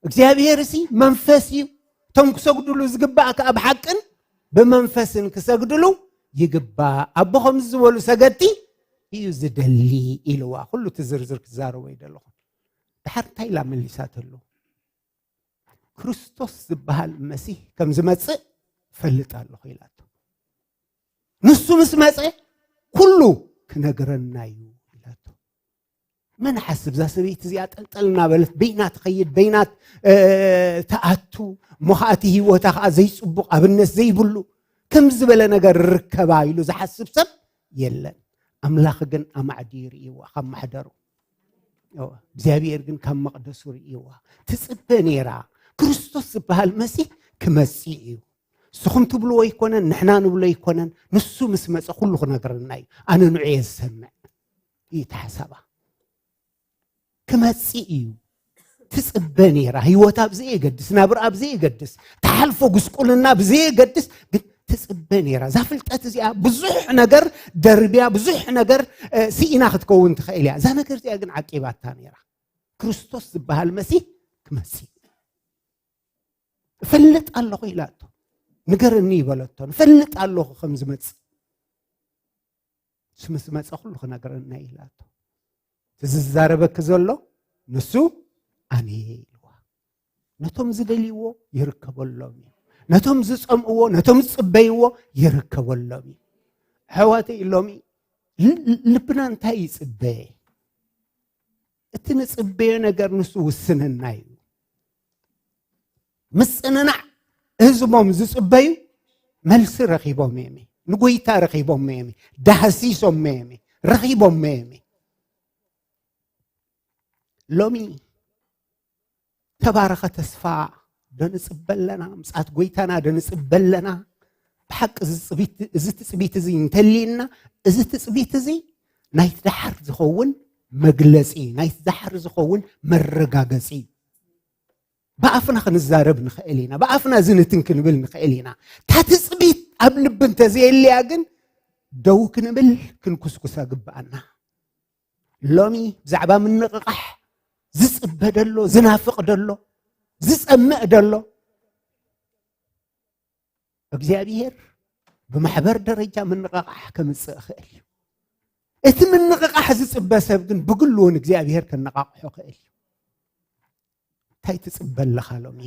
እግዚኣብሔር እሲ መንፈስ እዩ። እቶም ክሰግዱሉ ዝግባእ ከኣ ብሓቅን ብመንፈስን ክሰግድሉ ይግባእ። ኣቦ ከምዚ ዝበሉ ሰገድቲ እዩ ዝደሊ ኢልዋ። ኩሉ እቲ ዝርዝር ክዛረቦ ይደለኹ። ድሓር እንታይ ኢላ መሊሳትሉ? ክርስቶስ ዝበሃል መሲህ ከም ዝመጽእ እፈልጥ ኣለኹ ኢላቶ። ንሱ ምስ መጸ ኩሉ ክነግረና እዩ ኢላቶ። መን ሓስብ እዛ ሰበይቲ እዚኣ ጠልጠል እናበለት በይና ትኸይድ፣ በይና፣ እ፣ ትኣቱ፣ እሞ ኸኣ እቲ ህይወታ ኸኣ ዘይጽቡቕ ኣብነት ዘይብሉ ከም ዝበለ ነገር ርከባ ኢሉ ዝሓስብ ሰብ የለን። ኣምላኽ ግን ኣማዕድዩ ይርእይዋ ካብ ማሕደሩ። እዎ፣ እግዚኣብሔር ግን ካብ መቕደሱ ርእይዋ። ትጽበ ነይራ። ክርስቶስ ዝበሃል መሲህ ክመጽእ እዩ። ንስኹም ትብልዎ ኣይኮነን፣ ንሕና ንብሎ ኣይኮነን። ንሱ ምስ መጸ ኩሉ ክነግረና እዩ። ኣነ ንዑ እየ ዝሰምዕ። እዩ እቲ ሓሳባ። ክመጽእ እዩ። ትጽበ ነይራ። ህይወታ ኣብ ዘየገድስ፣ ናብራ ኣብ ዘየገድስ፣ ትሓልፎ ጉስቁልና ብዘየገድስ ግን ትጽበ ነይራ። እዛ ፍልጠት እዚኣ ብዙሕ ነገር ደርብያ፣ ብዙሕ ነገር፣ እ፣ ስኢና ክትከውን ትኽእል እያ። እዛ ነገር እዚኣ ግን ዓቂባታ ነይራ። ክርስቶስ ዝበሃል መሲህ ክመጽእ እዩ። እፈልጥ ኣለኹ ኢላቶ። ንገረኒ ይበለቶ። እፈልጥ ኣለኹ ከም ዝመጽእ። ንሱ ምስ መጸ ኩሉ ክነግረና እዩ ኢላቶ። እቲ ዝዛረበኪ ዘሎ ንሱ ኣነ እየ ኢልዋ። ነቶም ዝደልይዎ ይርከበሎም እዩ። ነቶም ዝጸምእዎ፣ ነቶም ዝጽበይዎ ይርከበሎም እዩ። ኣሕዋተይ ሎሚ ል-፣ ል-፣ ልብና እንታይ ይጽበ? እቲ ንጽበዮ ነገር ንሱ ውስንና እዩ። ምጽንናዕ ህዝቦም ዝጽበዩ መልሲ ረኺቦም እዮም። ንጎይታ ረኺቦም እዮም። ዳህሲሶም እዮም። ረኺቦም እዮም። ሎሚ ተባረኸ ተስፋ ዶ ንጽበ ኣለና? ምጽኣት ጎይታና ዶ ንጽበ ኣለና? ብሓቂ እዚ ትጽቢት፣ እዚ ትጽቢት እዚ እንተልዩና፣ እዚ ትጽቢት እዚ ናይቲ ደሓር ዝኸውን መግለጺ፣ ናይቲ ደሓር ዝኸውን መረጋገጺ። ብኣፍና ክንዛረብ ንኽእል ኢና፣ ብኣፍና ዝንትን ክንብል ንኽእል ኢና። እታ ትጽቢት ኣብ ልቢ እንተዘየልያ ግን ደው ክንብል ክንኩስኩሳ ግብኣና። ሎሚ ብዛዕባ ምንቕቓሕ ዝጽበ ደሎ፣ ዝናፍቕ ደሎ፣ ዝጸምእ ደሎ፣ እግዚኣብሔር ብማሕበር ደረጃ ምንቕቓሕ ከምጽእ ይኽእል እዩ። እቲ ምንቕቓሕ ዝጽበ ሰብ ግን ብግሉ እውን እግዚኣብሔር ከነቓቕሖ ይኽእል እዩ። እንታይ ትጽበ ኣለኻ ሎሚ?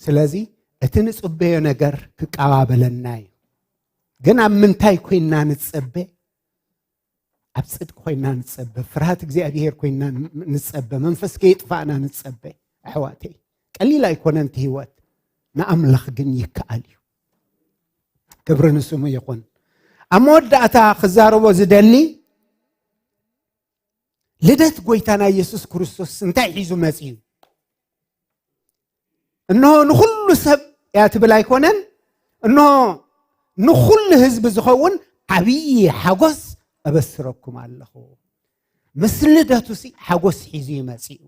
ስለዚ እቲ ንጽበዮ ነገር ክቀባበለና እዩ። ግን ኣብ ምንታይ ኮይንና ንጸበ? ኣብ ጽድቂ ኮይንና ንጸበ፣ ፍርሃት እግዚኣብሔር ኮይንና ን-፣ ንጸበ፣ መንፈስ ከየጥፋእና ንጸበ። ኣሕዋተይ፣ ቀሊል ኣይኮነን እቲ ህይወት፣ ንኣምላኽ ግን ይከኣል እዩ። ክብሪ ንስሙ ይኹን። ኣብ መወዳእታ ክዛረቦ ዝደሊ፣ ልደት ጎይታና ኢየሱስ ክርስቶስ እንታይ ሒዙ መጺኡ? እንሆ ንኹሉ ሰብ እያ ትብል ኣይኮነን፣ እንሆ ንኹሉ ህዝቢ ዝኸውን ዓብዪ ሓጎስ እበስረኩም ኣለኹ። ምስ ልደቱሲ ሓጎስ ሒዙ እዩ መጺኡ።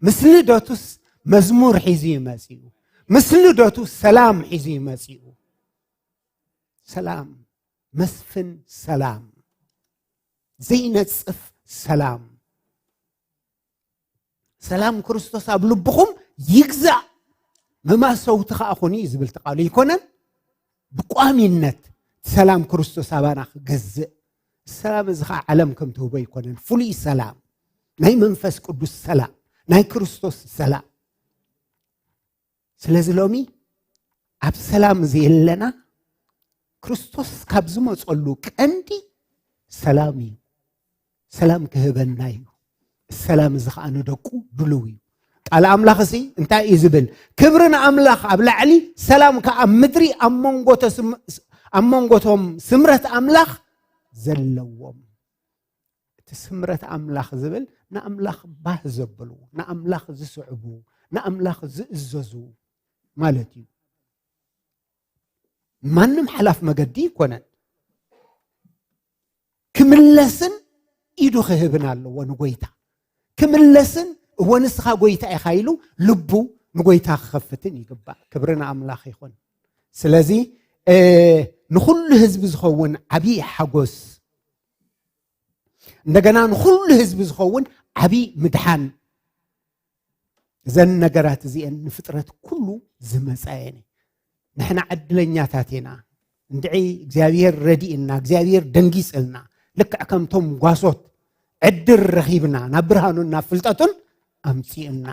ምስ ልደቱስ መዝሙር ሒዙ እዩ መጺኡ። ምስ ልደቱ ሰላም ሒዙ እዩ መጺኡ። ሰላም፣ መስፍን ሰላም። ዘይነጽፍ ሰላም። ሰላም ክርስቶስ ኣብ ልብኹም ይግዛእ፣ መማሰውቲ ከኣ ኹኑ እዩ ዝብል እቲ ቃሉ። ኣይኮነን? ብቋሚነት ሰላም ክርስቶስ ኣባና ክገዝእ፣ ሰላም እዚ ኸዓ ዓለም ከም ትህቦ ኣይኮነን። ፍሉይ ሰላም፣ ናይ መንፈስ ቅዱስ ሰላም፣ ናይ ክርስቶስ ሰላም። ስለዚ ሎሚ ኣብ ሰላም ዘየለና፣ ክርስቶስ ካብ ዝመጸሉ ቀንዲ ሰላም እዩ። ሰላም ክህበና እዩ። ሰላም እዚ ኸኣ ንደቁ ድሉው እዩ። ቃል ኣምላኽ እዚ እንታይ እዩ ዝብል? ክብሪ ንኣምላኽ ኣብ ላዕሊ፣ ሰላም ከኣ ኣብ ምድሪ፣ ኣብ መንጎ ተስም-፣ ኣብ መንጎቶም ስምረት ኣምላኽ ዘለዎም። እቲ ስምረት ኣምላኽ ዝብል ንኣምላኽ ባህ ዘብሉ፣ ንኣምላኽ ዝስዕቡ፣ ንኣምላኽ ዝእዘዙ ማለት እዩ። ማንም ሓላፍ መገዲ ይኮነን። ክምለስን ኢዱ ክህብን ኣለዎ ንጎይታ። ክምለስን፣ "እወ ንስኻ ጎይታ ኢኻ" ኢሉ ልቡ ንጎይታ ክኸፍትን ይግባእ። ክብሪ ንኣምላኽ ይኹን። ስለዚ፣ እ፣ ንኹሉ ህዝቢ ዝኸውን ዓብዪ ሓጎስ፣ እንደገና ንኹሉ ህዝቢ ዝኸውን ዓብዪ ምድሓን፣ እዘን ነገራት እዚአን ንፍጥረት ኩሉ ዝመጻ እየን። ንሕና ዕድለኛታት ኢና። እንድዒ እግዚኣብሔር ረዲእና፣ እግዚኣብሔር ደንጊጽልና፣ ልክዕ ከምቶም ጓሶት ዕድል ረኺብና፣ ናብ ብርሃኑን ናብ ፍልጠቱን ኣምጺኡና።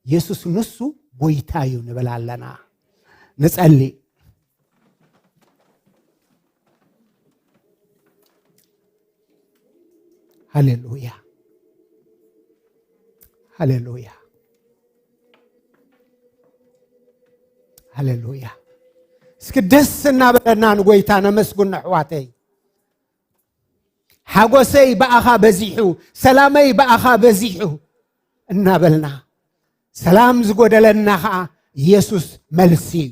የሱስ ንሱ ጎይታ እዩ ንብል ኣለና። ንጸሊ። ሃሌሉያ፣ ሃሌሉያ፣ ሃሌሉያ። እስኪ ደስ እናበለና ንጎይታ ነመስግኖ ኣሕዋተይ። ሓጎሰይ ብኣኻ በዚሑ፣ ሰላመይ ብኣኻ በዚሑ እናበልና፣ ሰላም ዝጎደለና ኸዓ ኢየሱስ መልሲ እዩ።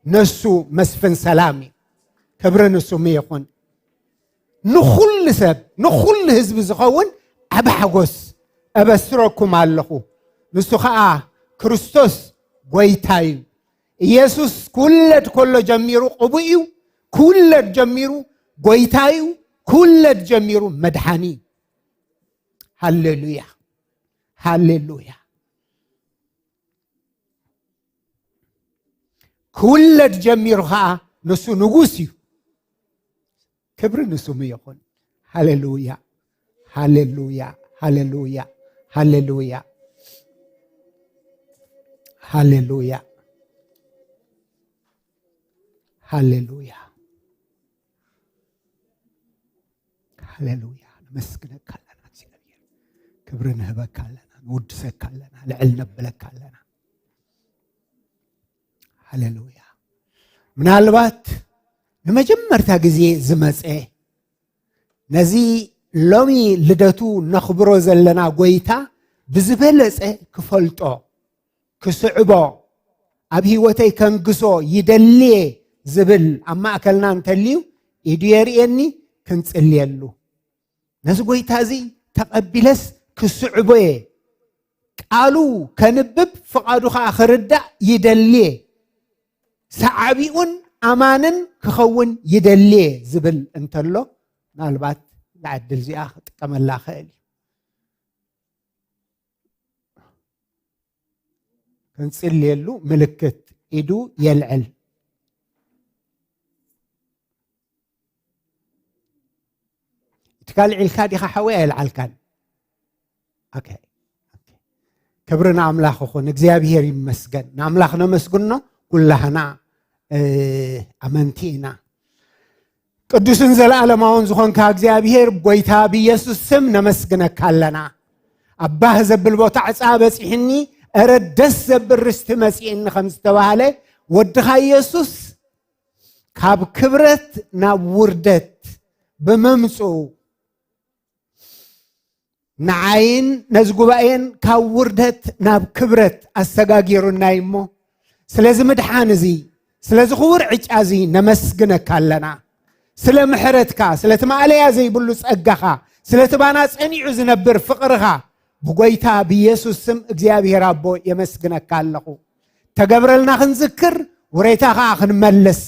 ነሱ መስፍን ሰላም እዩ። ክብሪ ንስሙ ይኹን። ንኹሉ ሰብ፣ ንኹሉ ህዝቢ ዝኸውን ዓቢ ሓጎስ እበስረኩም ኣለኹ። ንሱ ኸዓ ክርስቶስ ጎይታ እዩ። ኢየሱስ ክውለድ ከሎ ጀሚሩ ቅቡእ እዩ። ክውለድ ጀሚሩ ጎይታ እዩ። ክውለድ ጀሚሩ መድሓኒ እዩ። ሃሌሉያ፣ ሃሌሉያ። ክውለድ ጀሚሩ ኸዓ ንሱ ንጉስ እዩ። ክብሪ ንስሙ ይኹን። ሃሌሉያ፣ ሃሌሉያ፣ ሃሌሉያ፣ ሃሌሉያ፣ ሃሌሉያ፣ ሃሌሉያ፣ ሃሌሉያ። ነመስግነካ ኣለና እግዚኣብሔር። ክብሪ ንህበካ ኣለና፣ ንውድሰካ ኣለና፣ ልዕል ነብለካ ኣለና። ሃሌሉያ። ምናልባት ንመጀመርታ ግዜ ዝመጸ፣ ነዚ ሎሚ ልደቱ ነኽብሮ ዘለና ጎይታ ብዝበለጸ ክፈልጦ፣ ክስዕቦ፣ ኣብ ህይወተይ ከንግሶ ይደልየ ዝብል ኣብ ማእከልና እንተልዩ፣ ኢዱ የርእየኒ፣ ክንጽልየሉ። ነዚ ጎይታ እዚ ተቐቢለስ ክስዕቦ እየ። ቃሉ ከንብብ፣ ፍቓዱ ኸዓ ክርዳእ ይደልየ። ሰዓቢኡን ኣማንን ክኸውን ይደልየ ዝብል እንተሎ፣ ምናልባት እዛ ዕድል እዚኣ ክጥቀመላ ክእል እዩ። ክንጽልየሉ ምልክት ኢዱ የልዕል። ኢድካ ኣልዒልካ ዲኻ ሓወይ? ኣየልዓልካን? ኦኬ፣ ኦኬ። ክብሪ ንኣምላኽ ይኹን። እግዚኣብሔር ይመስገን። ንኣምላኽ ነመስግኖ ኩላህና፣ እ፣ ኣመንቲ ኢና። ቅዱስን ዘለኣለማውን ዝኾንካ እግዚኣብሔር፣ ጎይታ ብኢየሱስ ስም ነመስግነካ ኣለና። ኣብ ባህ ዘብል ቦታ ዕፃ በጺሕኒ፣ እረ ደስ ዘብል ርስቲ መጺእኒ ከም ዝተባህለ፣ ወድኻ ኢየሱስ ካብ ክብረት ናብ ውርደት ብምምጽኡ፣ ንዓይን ነዚ ጉባኤን ካብ ውርደት ናብ ክብረት ኣሰጋጊሩና እዩ እሞ፣ ስለዚ ምድሓን እዚ፣ ስለዚ ክቡር ዕጫ እዚ ነመስግነካ ኣለና። ስለ ምሕረትካ፣ ስለቲ ማእለያ ዘይብሉ ጸጋኻ፣ ስለቲ ባና ጸኒዑ ዝነብር ፍቕርኻ፣ ብጎይታ ብኢየሱስ ስም እግዚኣብሔር ኣቦ የመስግነካ ኣለኹ። ተገብረልና ክንዝክር፣ ውሬታ ኸዓ ክንመልስ፣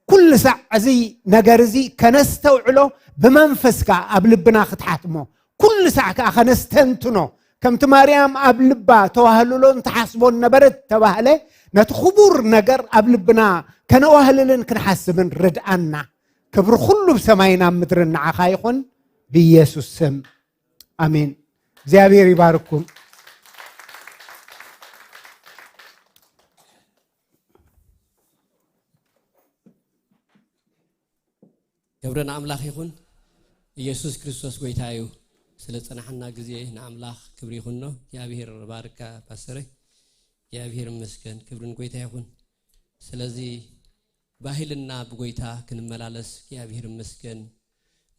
ኩሉ ሳዕ እዚ ነገር እዚ ከነስተውዕሎ፣ ብመንፈስካ ኣብ ልብና ክትሓትሞ፣ ኩሉ ሳዕ ከኣ ከነስተንትኖ፣ ከምቲ ማርያም ኣብ ልባ ተዋህልሎን ትሓስቦን ነበረት ተባህለ፣ ነቲ ክቡር ነገር ኣብ ልብና ከነዋህልልን ክንሓስብን ርድኣና። ክብሪ ኩሉ ብሰማይን ኣብ ምድርን ንዓኻ ይኹን፣ ብኢየሱስ ስም ኣሜን። እግዚኣብሔር ይባርኩም። ክብሪ ንኣምላኽ ይኹን። ኢየሱስ ክርስቶስ ጎይታ እዩ። ስለ ጸናሕና ግዜ ንኣምላኽ ክብሪ ይኹኖ። እግዚኣብሔር ባርካ ፓስተረ። እግዚኣብሔር ይመስገን። ክብሪ ንጎይታ ይኹን። ስለዚ ባህልና ብጎይታ ክንመላለስ እግዚኣብሔር ይመስገን።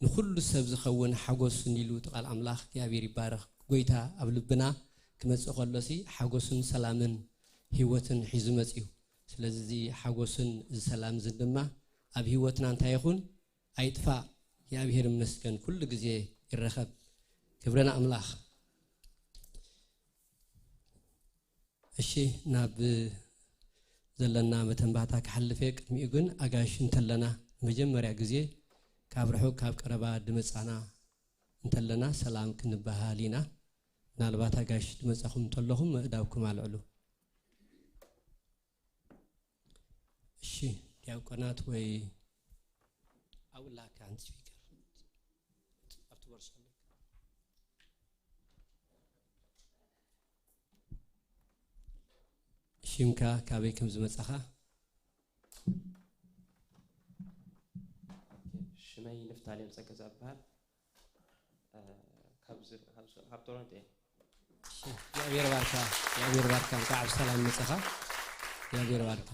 ንኹሉ ሰብ ዝኸውን ሓጎስን ኢሉ እቲ ቃል ኣምላኽ እግዚኣብሔር ይባረኽ። ጎይታ ኣብ ልብና ክመጽእ ከሎሲ ሓጎስን ሰላምን ህይወትን ሒዙ መጽዩ። ስለዚ እዚ ሓጎስን እዚ ሰላም እዚ ድማ ኣብ ህይወትና እንታይ ይኹን ኣይጥፋእ። እግዚኣብሔር ይመስገን ኩሉ ግዜ ይረኸብ። ክብሪ ንኣምላኽ። እሺ ናብ ዘለና መተንባታ ክሓልፍ እየ። ቅድሚኡ ግን ኣጋይሽ እንተለና ንመጀመርያ ግዜ ካብ ርሑቕ ካብ ቀረባ ድመጻና እንተለና ሰላም ክንበሃል ኢና። ምናልባት ኣጋይሽ ድመጻኹም እንተለኹም ምእዳውኩም ኣልዕሉ። እሺ ዲያቆናት ወይ ኣውላካ ኣንቲ ስፒከር ኣብቲ ቦርሳ ኣለካ። ሽምካ ካበይ ከም ዝመጻኻ? ሽመይ ንፍታሌም ጸገዛ እበሃል። ካብ ቶሮንቶ እየ። እግዚኣብሔር ባርካ፣ እግዚኣብሔር ባርካ። እንኳዕ ብሰላም መጻኻ። እግዚኣብሔር ባርካ።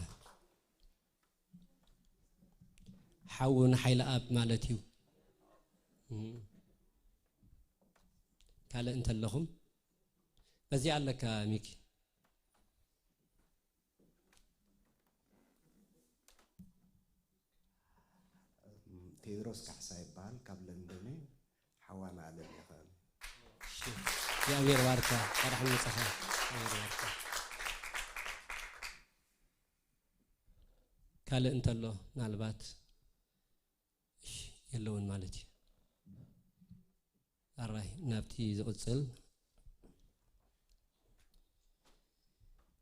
ሓው ንሓይለ ኣብ ማለት እዩ። ካልእ እንተለኹም በዚኣ ኣለካ ሚኪ። ቴድሮስ ካሕሳ ይበሃል፣ ካብ ለንደን እዩ። ሓዋና ኣለም ይኸን። እግዚኣብሔር ባርካ። ቀዳሕ መጽሓ እግዚኣብሔር ባርካ። ካልእ እንተሎ ምናልባት እሺ የለውን ማለት እዩ። ኣራይ ናብቲ ዝቕጽል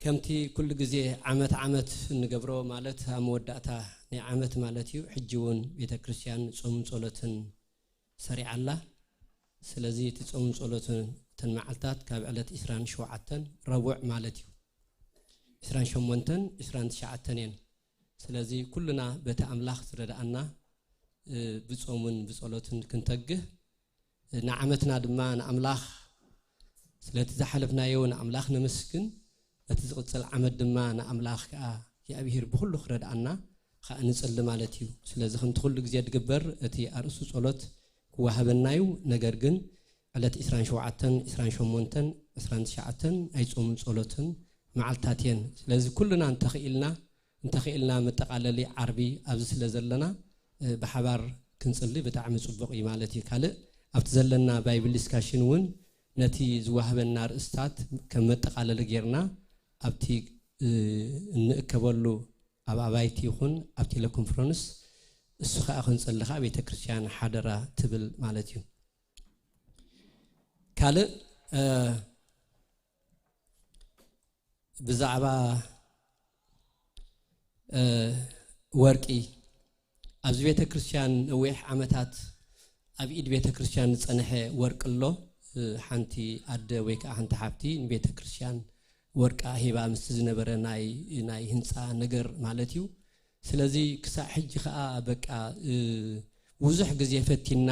ከምቲ ኩሉ ግዜ ዓመት ዓመት እንገብሮ ማለት ኣብ መወዳእታ ናይ ዓመት ማለት እዩ። ሕጂ እውን ቤተ ክርስቲያን ጾምን ጸሎትን ሰሪዓ ኣላ። ስለዚ እቲ ጾምን ጸሎትን እተን መዓልታት ካብ ዕለት ዕስራን ሸውዓተን ረቡዕ ማለት እዩ። ዕስራን ሸሞንተን ዕስራን ትሽዓተን እየን። ስለዚ ኩልና በቲ ኣምላኽ ዝረድኣና ብጾምን ብጸሎትን ክንተግህ ንዓመትና ድማ ንኣምላኽ ስለቲ ዝሓለፍናዮ ንኣምላኽ ነመስግን። ነቲ ዝቕጽል ዓመት ድማ ንኣምላኽ ከኣ እግዚኣብሔር ብኹሉ ክረድኣና ከኣ ንጽሊ ማለት እዩ። ስለዚ ከምቲ ኩሉ ግዜ ዝግበር እቲ ኣርእስቱ ጸሎት ክወሃበና እዩ። ነገር ግን ዕለት ዕስራን ሸውዓተን፣ ዕስራን ሸሞንተን፣ ዕስራን ትሽዓተን ናይ ጾምን ጸሎትን መዓልታት እየን። ስለዚ ኩልና እንተኽኢልና እንተኽኢልና መጠቓለሊ ዓርቢ ኣብዚ ስለ ዘለና ብሓባር ክንጽሊ ብጣዕሚ ጽቡቕ እዩ ማለት እዩ። ካልእ ኣብቲ ዘለና ባይብል ዲስካሽን እውን ነቲ ዝወሃበና ርእስታት ከም መጠቓለሊ ጌርና ኣብቲ እንእከበሉ ኣብ ኣባይቲ ይኹን ኣብ ቴሌኮንፈረንስ እሱ ከዓ ክንጽሊ ከዓ ቤተ ክርስቲያን ሓደራ ትብል ማለት እዩ። ካልእ ብዛዕባ ወርቂ ኣብዚ ቤተ ክርስቲያን ነዊሕ ዓመታት ኣብ ኢድ ቤተ ክርስቲያን ዝጸንሐ ወርቂ ኣሎ። ሓንቲ ኣደ ወይ ከዓ ሓንቲ ሓብቲ ንቤተ ክርስቲያን ወርቃ ሂባ ምስቲ ዝነበረ ናይ ናይ ህንፃ ነገር ማለት እዩ። ስለዚ ክሳዕ ሕጂ ከዓ በቃ ብዙሕ ግዜ ፈቲና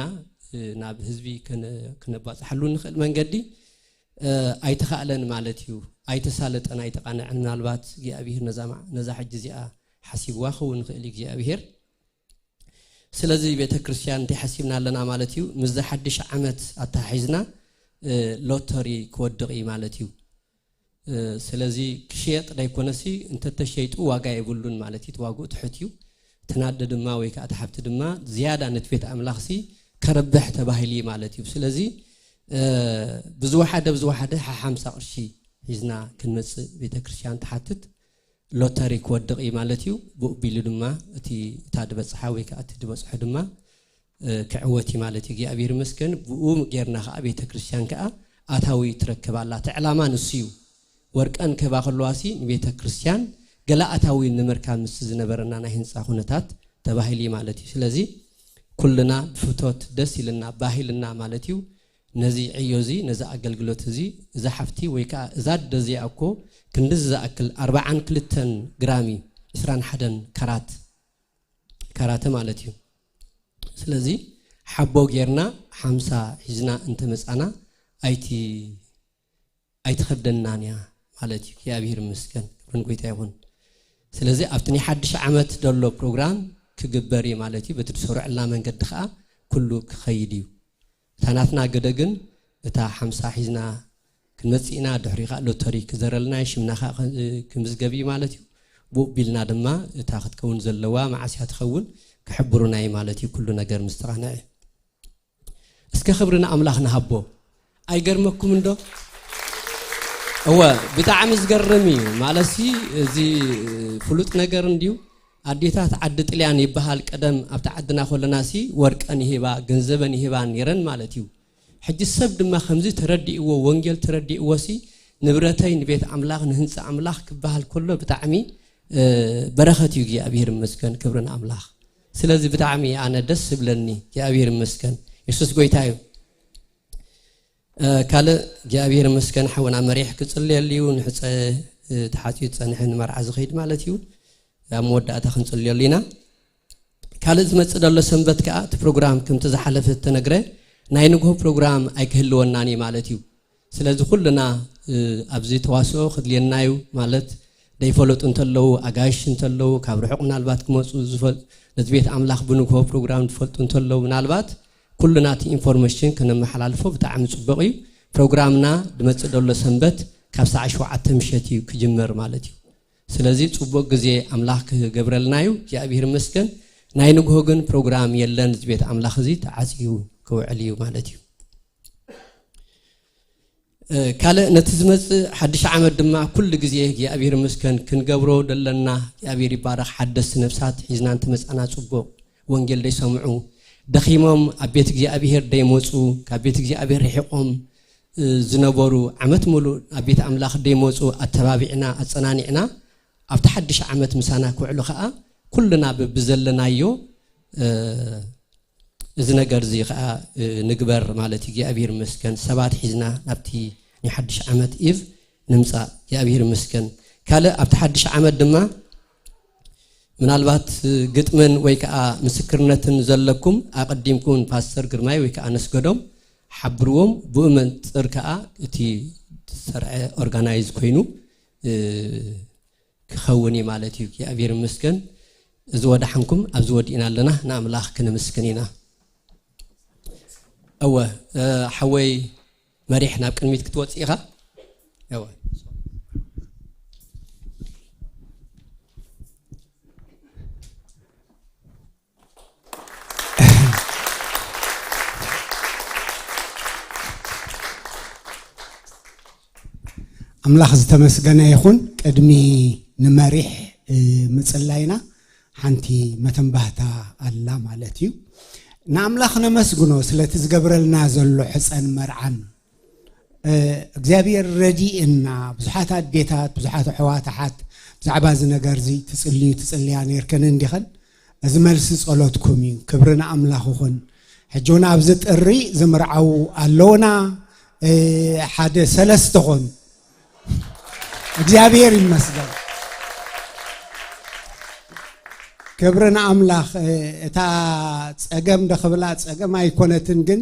ናብ ህዝቢ ክነባፅሓሉ ንኽእል መንገዲ ኣይተኻእለን ማለት እዩ። ኣይተሳለጠን ኣይተቓንዐን። ምናልባት እግዚኣብሄር ነዛ ሕጂ እዚኣ ሓሲብዋ ክኸውን ይኽእል እዩ እግዚኣብሄር። ስለዚ ቤተ ክርስቲያን እንታይ ሓሲብና ኣለና ማለት እዩ። ምስዚ ሓድሽ ዓመት ኣተሓሒዝና ሎተሪ ክወድቕ እዩ ማለት እዩ። ስለዚ ክሽየጥ ዘይኮነሲ እንተተሸይጡ ዋጋ የብሉን ማለት እዩ። እቲ ዋግኡ ትሑት እዩ። እቲ ናደ ድማ ወይ ከዓ እቲ ሓብቲ ድማ ዝያዳ ነቲ ቤት ኣምላኽሲ ከረብሕ ተባሂሉ እዩ ማለት እዩ። ስለዚ ብዝወሓደ ብዝወሓደ ሓሓምሳ ቅርሺ ሒዝና ክንመፅእ ቤተ ክርስቲያን ትሓትት። ሎተሪ ክወድቕ እዩ ማለት እዩ። ብኡ ቢሉ ድማ እቲ እታ ዝበፅሓ ወይ ከዓ እቲ ዝበፅሖ ድማ ክዕወት እዩ ማለት እዩ። እግዚኣብሔር ይመስገን። ብኡ ጌርና ከዓ ቤተ ክርስቲያን ከዓ ኣታዊ ትረክብ ኣላ። እቲ ዕላማ ንሱ እዩ። ወርቀን ክህባ ከለዋ ሲ ንቤተ ክርስቲያን ገለ ኣታዊ ንምርካብ ምስ ዝነበረና ናይ ህንፃ ኩነታት ተባሂሉ እዩ ማለት እዩ። ስለዚ ኩልና ብፍቶት ደስ ኢልና ባህልና ማለት እዩ ነዚ ዕዮ እዚ ነዚ ኣገልግሎት እዚ እዛ ሓፍቲ ወይ ከዓ እዛ ኣደ እዚኣ እኮ ክንድዚ ዝኣክል ኣርባዓን ክልተን ግራም እዩ ዕስራን ሓደን ካራት ካራተ ማለት እዩ። ስለዚ ሓቦ ጌርና ሓምሳ ሒዝና እንተመፃና ኣይቲ ኣይትኸብደናን እያ ማለት እዩ። እግዚኣብሔር ይመስገን፣ ክብርን ጎይታ ይኹን። ስለዚ ኣብቲ ናይ ሓድሽ ዓመት ዘሎ ፕሮግራም ክግበር እዩ ማለት እዩ። በቲ ዝሰርዐልና መንገዲ ከዓ ኩሉ ክኸይድ እዩ። እታ ናትና ገደ ግን እታ ሓምሳ ሒዝና ክንመፅእ ኢና። ድሕሪ ከዓ ሎተሪ ክዘረልና እዩ፣ ሽምና ከዓ ክምዝገብ እዩ ማለት እዩ። ብኡ ቢልና ድማ እታ ክትከውን ዘለዋ መዓስ እያ ትኸውን ክሕብሩና እዩ ማለት እዩ። ኩሉ ነገር ምስ ተቓነዐ እስከ ክብሪ ንኣምላኽ ንሃቦ። ኣይገርመኩም እንዶ? እወ፣ ብጣዕሚ ዝገርም እዩ። ማለትሲ እዚ ፍሉጥ ነገር እንድዩ። ኣዴታት ዓዲ ጥልያን ይበሃል። ቀደም ኣብቲ ዓድና ኮለናሲ ወርቀን ይህባ፣ ገንዘበን ይህባ ነይረን ማለት እዩ። ሕጂ ሰብ ድማ ከምዚ ተረዲእዎ፣ ወንጌል ተረዲእዎሲ ንብረተይ ንቤት ኣምላኽ ንህንፃ ኣምላኽ ክበሃል ከሎ ብጣዕሚ በረኸት እዩ። እግዚኣብሔር ይመስገን፣ ክብሪ ንኣምላኽ። ስለዚ ብጣዕሚ ኣነ ደስ ዝብለኒ እግዚኣብሔር ይመስገን። የሱስ ጎይታ እዩ። ካልእ እግዚኣብሔር ይመስገን፣ ሓውና መሪሕ ክጽልየሉ እዩ። ንሕጸ ተሓጽዩ ዝጸንሐ ንመርዓ ዝኸይድ ማለት እዩ። ኣብ መወዳእታ ክንጽልየሉ ኢና። ካልእ ዝመጽእ ዘሎ ሰንበት ከኣ እቲ ፕሮግራም ከምቲ ዝሓለፈ ዝተነግረ ናይ ንግሆ ፕሮግራም ኣይክህልወናን እዩ ማለት እዩ። ስለዚ ኩልና ኣብዚ ተዋስኦ ክድልየና እዩ ማለት ደይፈለጡ እንተለዉ ኣጋይሽ እንተለዉ ካብ ርሑቕ ምናልባት ክመፁ ነቲ ቤት ኣምላኽ ብንግሆ ፕሮግራም ዝፈልጡ እንተለዉ ምናልባት ኩልና እቲ ኢንፎርሜሽን ከነመሓላልፎ ብጣዕሚ ፅቡቕ እዩ። ፕሮግራምና ዝመፅእ ዘሎ ሰንበት ካብ ሰዓ ሸውዓተ ምሸት እዩ ክጅመር ማለት እዩ። ስለዚ ፅቡቕ ግዜ ኣምላኽ ክገብረልና እዩ። እግዚኣብሔር ይመስገን። ናይ ንግሆ ግን ፕሮግራም የለን። እዚ ቤት ኣምላኽ እዚ ተዓፅዩ ክውዕል እዩ ማለት እዩ። ካልእ ነቲ ዝመጽእ ሓድሽ ዓመት ድማ ኩሉ ግዜ እግዚኣብሔር ይመስገን ክንገብሮ ዘለና እግዚኣብሔር ይባረኽ። ሓደስቲ ነፍሳት ሒዝና እንተመጻና ጽቡቕ። ወንጌል ደይሰምዑ ደኺሞም ኣብ ቤት እግዚኣብሔር ደይመጹ ካብ ቤት እግዚኣብሔር ርሒቖም ዝነበሩ ዓመት ሙሉእ ኣብ ቤት ኣምላኽ ደይመጹ ኣተባቢዕና ኣጸናኒዕና ኣብቲ ሓድሽ ዓመት ምሳና ክውዕሉ ኸኣ ኩልና ብብዘለናዮ እዚ ነገር እዚ ከዓ ንግበር ማለት እዩ። እግዚኣብሔር ይመስገን ሰባት ሒዝና ናብቲ ናይ ሓድሽ ዓመት ኢቭ ንምፃእ እግዚኣብሔር ይመስገን። ካልእ ኣብቲ ሓድሽ ዓመት ድማ ምናልባት ግጥምን ወይ ከዓ ምስክርነትን ዘለኩም ኣቐዲምኩም ፓስተር ግርማይ ወይ ከዓ ነስገዶም ሓብርዎም። ብኡ መንፅር ከዓ እቲ ዝሰርዐ ኦርጋናይዝ ኮይኑ ክኸውን እዩ ማለት እዩ። እግዚኣብሔር ይመስገን። እዚ ወዳሓንኩም ኣብዚ ወዲእና ኣለና። ንኣምላኽ ክነመስግን ኢና። እወ ሓወይ መሪሕ ናብ ቅድሚት ክትወፅእ ኢኻ። እወ ኣምላኽ ዝተመስገነ ይኹን። ቅድሚ ንመሪሕ ምፅላይና ሓንቲ መተንባህታ ኣላ ማለት እዩ። ንኣምላኽ ነመስግኖ ስለቲ ዝገብረልና ዘሎ ሕፀን መርዓን እግዚኣብሔር ረዲእና ብዙሓት ኣዴታት ብዙሓት ኣሕዋት ኣሓት ብዛዕባ እዚ ነገር እዚ ትፅልዩ ትፅልያ ነርክን እንዲኸን እዚ መልሲ ጸሎትኩም እዩ። ክብሪ ንኣምላኽ ይኹን። ሕጂ እውን ኣብዚ ጥሪ ዝምርዓው ኣለውና። ሓደ ሰለስተ ኾኑ። እግዚኣብሔር ይመስገን። ክብሪ ንኣምላኽ። እታ ጸገም ዶ ክብላ ጸገም ኣይኮነትን፣ ግን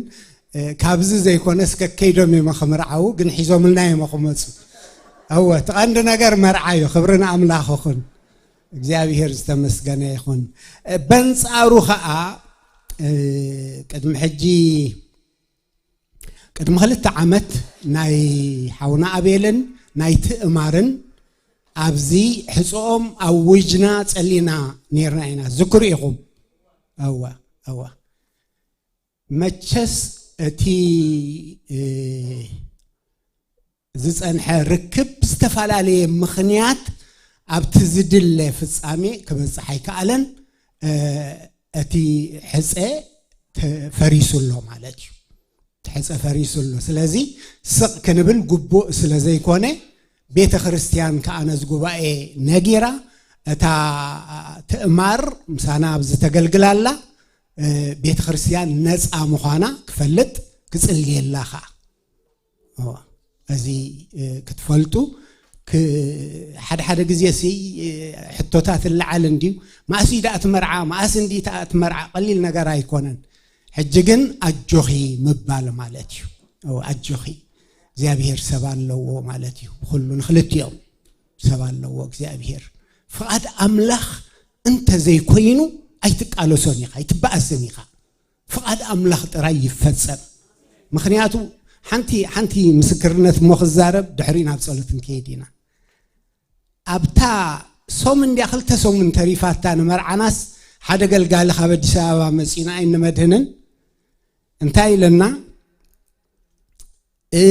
ካብዚ ዘይኮነስ ከከይዶም እዮም ክምርዓው፣ ግን ሒዞምልና እዮም ክመፁ። እወ እቲ ቀንዲ ነገር መርዓ እዩ። ክብሪ ንኣምላኽ ይኹን። እግዚኣብሔር ዝተመስገነ ይኹን። በንጻሩ ኸዓ ቅድሚ ሕጂ ቅድሚ ክልተ ዓመት ናይ ሓውና ኣቤልን ናይ ትእማርን ኣብዚ ሕፅኦም ኣዊጅና ፀሊና ነርና ኢና። ዝክሩ ኢኹም። እወ እወ መቸስ እቲ ዝፀንሐ ርክብ ብዝተፈላለየ ምኽንያት ኣብቲ ዝድለ ፍጻሜ ክበጽሕ ኣይከኣለን። እቲ ሕጸ ፈሪሱ ኣሎ ማለት እዩ። እቲ ሕጸ ፈሪሱ ኣሎ። ስለዚ ስቕ ክንብል ግቡእ ስለ ዘይኮነ፣ ቤተ ክርስቲያን ከኣ ነዚ ጉባኤ ነጊራ፣ እታ ትእማር ምሳና ኣብዚ ተገልግላላ፣ ቤተ ክርስቲያን ነጻ ምዃና ክፈልጥ ክጽልየላ ከኣ። እዚ ክትፈልጡ፣ ሓደ ሓደ ግዜ ሲ ሕቶታት ይለዓል እንድዩ። መኣስ እዩ ደኣ እቲ መርዓ፣ መኣስ እንዲ እቲ መርዓ፣ ቀሊል ነገር ኣይኮነን። ሕጂ ግን ኣጆኺ ምባል ማለት እዩ። ኣጆኺ፣ እግዚኣብሔር ሰብ ኣለዎ ማለት እዩ። ብኩሉ ንክልቲኦም ሰብ ኣለዎ እግዚኣብሔር። ፍቓድ ኣምላኽ እንተ ዘይኮይኑ ኣይትቃለሶን ኢኻ፣ ኣይትበኣስን ኢኻ። ፍቓድ ኣምላኽ ጥራይ ይፈጸም። ምኽንያቱ ሓንቲ ሓንቲ ምስክርነት እሞ ክዛረብ፣ ድሕሪ ናብ ጸሎት እንከይድ ኢና። ኣብታ ሰሙን እንድያ ክልተ ሰሙን ተሪፋታ ንመርዓናስ፣ ሓደ ገልጋሊ ካብ ኣዲስ ኣበባ መጺና፣ ኣይንመድህንን እንታይ ኢለና፣ እ፣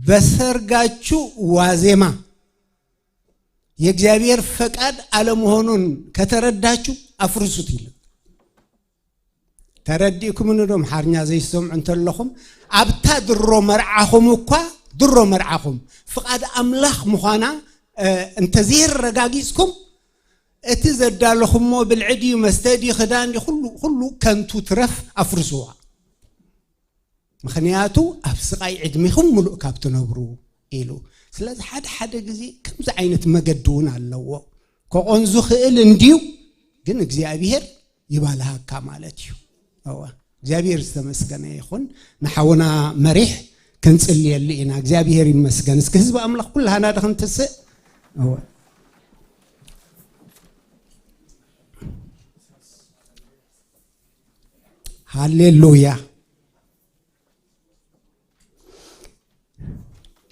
በሰርጋችሁ ዋዜማ የእግዚአብሔር ፈቃድ አለመሆኑን ከተረዳችሁ አፍርሱት ይል። ተረዲእኩም ንዶ ኣምሓርኛ ዘይሰምዑ እንተለኹም፣ ኣብታ ድሮ መርዓኹም እኳ፣ ድሮ መርዓኹም ፍቓድ ኣምላኽ ምዃና፣ እ፣ እንተዘየረጋጊጽኩም፣ እቲ ዘዳለኹሞ ብልዒ ድዩ፣ መስተ ድዩ፣ ክዳን ድዩ፣ ኩሉ፣ ኩሉ ከንቱ ትረፍ፣ ኣፍርስዋ። ምኽንያቱ ኣብ ስቓይ ዕድሜኹም ምሉእ ካብ ትነብሩ ኢሉ። ስለዚ ሓደ ሓደ ግዜ ከምዚ ዓይነት መገዲ እውን ኣለዎ። ከቆን ዝኽእል እንድዩ፣ ግን እግዚኣብሔር ይባልሃካ ማለት እዩ። እወ፣ እግዚኣብሔር ዝተመስገነ ይኹን። ንሓውና መሪሕ ክንጽልየሉ ኢና። እግዚኣብሔር ይመስገን። እስኪ ህዝቢ ኣምላኽ ኩላህና ዶ ክንትስእ? እወ። ሃሌሉያ።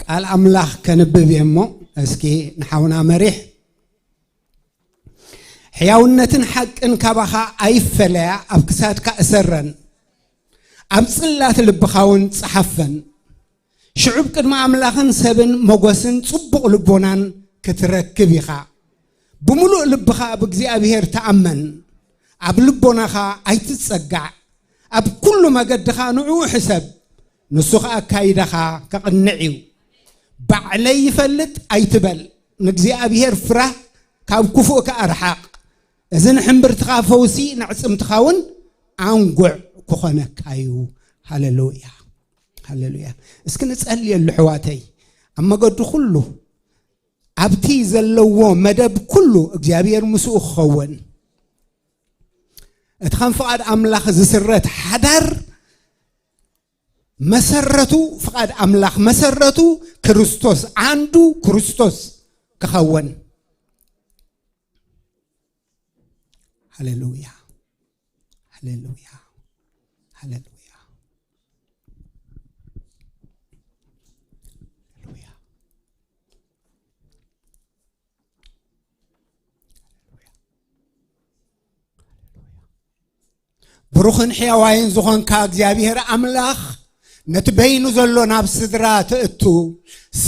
ቃል ኣምላኽ ከንብብ እየ እሞ፣ እስኪ ንሓውና መሪሕ፣ ሕያውነትን ሓቅን ካባኻ ኣይፈለያ፣ ኣብ ክሳድካ እሰረን፣ ኣብ ጽላት ልብኻ እውን ጸሓፈን። ሽዑብ ቅድሚ ኣምላኽን ሰብን ሞገስን ጽቡቕ ልቦናን ክትረክብ ኢኻ። ብምሉእ ልብኻ ኣብ እግዚኣብሔር ተኣመን፣ ኣብ ልቦናኻ ኣይትጸጋዕ። ኣብ ኩሉ መገድኻ ንዕኡ ሕሰብ፣ ንሱ ኸኣ ኣካይዳኻ ከቕንዕ እዩ። ባዕለይ ይፈልጥ ኣይትበል፣ ንእግዚኣብሔር ፍራህ፣ ካብ ክፉእ ከኣ ርሓቕ። እዚ ንሕምብርትኻ ፈውሲ፣ ንዕጽምትኻ እውን ኣንጉዕ ክኾነካ እዩ። ሃሌሉያ፣ ሃሌሉያ። እስኪ ንጸልየሉ ኣሕዋተይ፣ ኣብ መገዱ ኩሉ ኣብቲ ዘለዎ መደብ ኩሉ እግዚኣብሔር ምስኡ ክኸውን፣ እቲ ከም ፍቓድ ኣምላኽ ዝስረት ሓዳር መሰረቱ፣ ፍቓድ ኣምላኽ መሰረቱ ክርስቶስ፣ ዓንዱ ክርስቶስ ክኸውን። ሃሌሉያ፣ ሃሌሉያ፣ ሃሌሉያ፣ ሃሌሉያ። ብሩኽን ሕያዋይን ዝኾንካ እግዚኣብሔር ኣምላኽ፣ ነቲ በይኑ ዘሎ ናብ ስድራ ትእቱ፣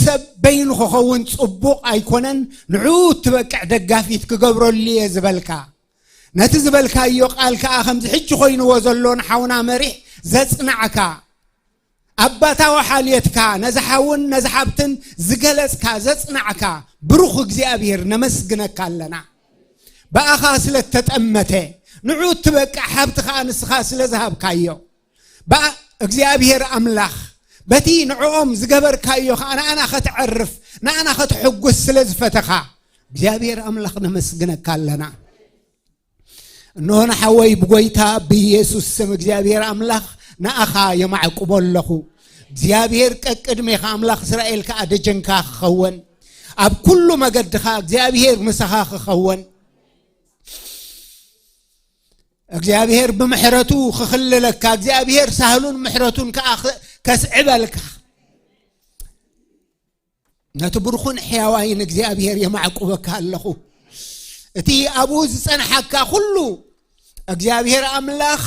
ሰብ በይኑ ክኸውን ጽቡቕ ኣይኮነን፣ ንዕኡ እትበቅዕ ደጋፊት ክገብረሉ እየ ዝበልካ፣ ነቲ ዝበልካዮ ቃል ከኣ ከምዚ ሕጂ ኮይንዎ ዘሎ ንሓውና መሪሕ ዘጽናዕካ፣ ኣባታዊ ሓልየትካ ነዚ ሓውን ነዚ ሓብትን ዝገለጽካ፣ ዘጽናዕካ ብሩኽ እግዚኣብሔር ነመስግነካ ኣለና። ብኣኻ ስለ እተጠመተ፣ ንዑ እትበቅዕ ሓብቲ ከኣ ንስኻ ስለ ዝሃብካዮ፣ ብኣ-፣ እግዚኣብሔር ኣምላኽ በቲ ንዕኦም ዝገበርካዮ ከኣ ንኣና ከተዕርፍ፣ ንኣና ከተሐጉስ ስለ ዝፈተኻ፣ እግዚኣብሔር ኣምላኽ ነመስግነካ ኣለና። እንሆ ንሓወይ ብጎይታ ብኢየሱስ ስም እግዚኣብሔር ኣምላኽ ንኣኻ የማዕቁቦ ኣለኹ። እግዚኣብሔር ቀቅድሜኻ ኣምላኽ እስራኤል ከኣ ደጀንካ ክኸውን፣ ኣብ ኩሉ መገድኻ እግዚኣብሔር ምሳኻ ክኸውን፣ እግዚኣብሔር ብምሕረቱ ክኽልለካ፣ እግዚኣብሔር ሳህሉን ምሕረቱን ከኣ ክ-፣ ከስዕበልካ። ነቲ ብሩኽን ሕያዋይን እግዚኣብሔር የማዕቁበካ ኣለኹ። እቲ ኣብኡ ዝጸንሓካ ኩሉ እግዚኣብሔር ኣምላኽ፣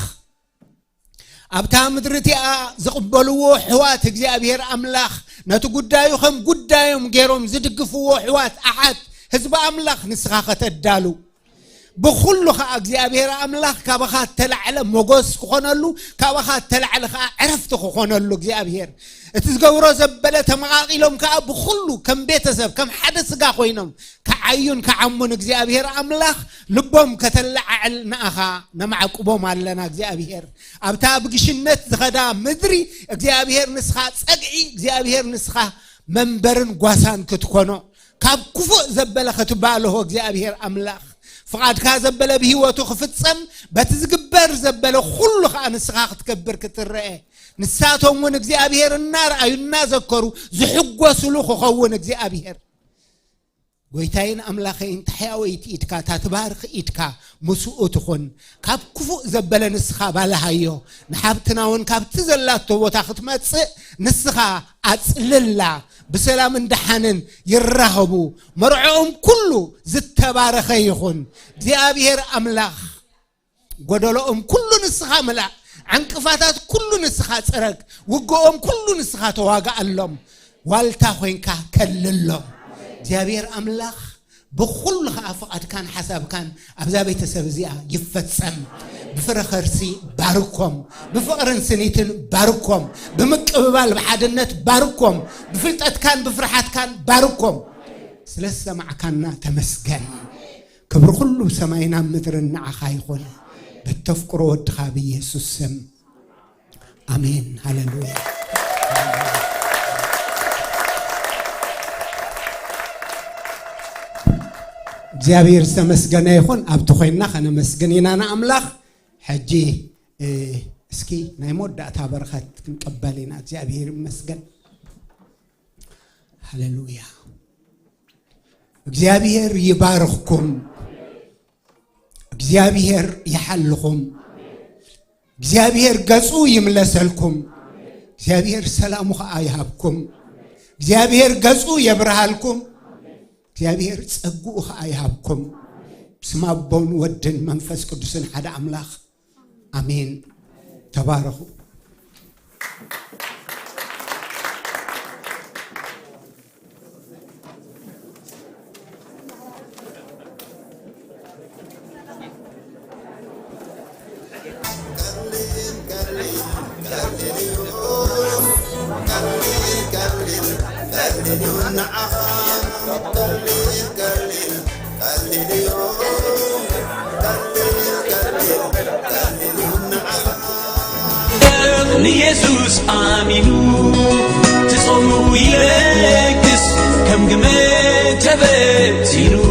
ኣብታ ምድሪ እቲኣ ዝቕበልዎ ኣሕዋት እግዚኣብሔር ኣምላኽ፣ ነቲ ጉዳዩ ከም ጉዳዮም ገይሮም ዝድግፍዎ ኣሕዋት ኣሓት ህዝቢ ኣምላኽ ንስኻ ከተዳሉ፣ ብኹሉ ኸዓ እግዚኣብሔር ኣምላኽ ካባኻ እተላዕለ ሞጎስ ክኾነሉ፣ ካባኻ እተላዕለ ኸዓ ዕረፍቲ ክኾነሉ እግዚኣብሔር እቲ ዝገብሮ ዘበለ ተመቓቒሎም ከኣ ብኹሉ ከም ቤተሰብ ከም ሓደ ስጋ ኮይኖም ክዓዩን ክዓሙን እግዚኣብሔር ኣምላኽ ልቦም ከተለዓዕል ንኣኻ ነማዕቁቦም ኣለና እግዚኣብሔር ኣብታ ብግሽነት ዝኸዳ ምድሪ እግዚኣብሔር ንስኻ ጸግዒ እግዚኣብሔር ንስኻ መንበርን ጓሳን ክትኮኖ ካብ ክፉእ ዘበለ ክትባልሆ እግዚኣብሔር ኣምላኽ ፍቓድካ ዘበለ ብህይወቱ ክፍጸም በቲ ዝግበር ዘበለ ኩሉ ኸዓ ንስኻ ክትከብር ክትረአ ንሳቶም እውን እግዚኣብሔር እናረኣዩ እናዘከሩ ዝሕጎስሉ ክኸውን እግዚኣብሔር ጎይታይን ኣምላኸይን ታሕያወይቲ ኢድካ ታትባርኽ ኢድካ ምስኡ ትኹን ካብ ክፉእ ዘበለ ንስኻ ባልሃዮ ንሓብትና እውን ካብቲ ዘላቶ ቦታ ክትመጽእ ንስኻ ኣጽልላ ብሰላምን ደሓንን ይራኸቡ መርዖኦም ኩሉ ዝተባረኸ ይኹን እግዚኣብሔር ኣምላኽ ጎደሎኦም ኩሉ ንስኻ ምላእ ዕንቅፋታት ኩሉ ንስኻ ጽረግ ውግኦም ኩሉ ንስኻ ተዋጋኣሎም ዋልታ ኮይንካ ከልሎም እግዚኣብሔር ኣምላኽ ብኹሉ ኸዓ ፍቓድካን ሓሳብካን ኣብዛ ቤተሰብ እዚኣ ይፈጸም ብፍረ ኸርሲ ባርኮም ብፍቕርን ስኒትን ባርኮም ብምቅብባል ብሓድነት ባርኮም ብፍልጠትካን ብፍርሓትካን ባርኮም ስለ ዝሰማዕካና ተመስገን ክብሪ ኩሉ ሰማይና ምድርን ንዓኻ ይኹን በተፍቅሮ ወድኻ ብኢየሱስ ስም ኣሜን ሃሌሉያ እግዚኣብሔር ዝተመስገነ ይኹን ኣብቲ ኮይንና ከነመስግን ኢና ንኣምላኽ ሕጂ እስኪ ናይ መወዳእታ በረኸት ክንቀበል ኢና እግዚኣብሔር ይመስገን ሃሌሉያ እግዚኣብሔር ይባርኽኩም እግዚኣብሔር ይሓልኹም እግዚኣብሔር ገጹ ይምለሰልኩም እግዚኣብሔር ሰላሙ ኸዓ ይሃብኩም እግዚኣብሔር ገጹ የብርሃልኩም እግዚኣብሔር ጸግኡ ኸዓ ይሃብኩም ስም ኣቦን ወድን መንፈስ ቅዱስን ሓደ ኣምላኽ ኣሜን ተባረኹ ንየሱስ ኣሚኑ ትጾሙ ይለግስ ከም ግመ ተበቲኑ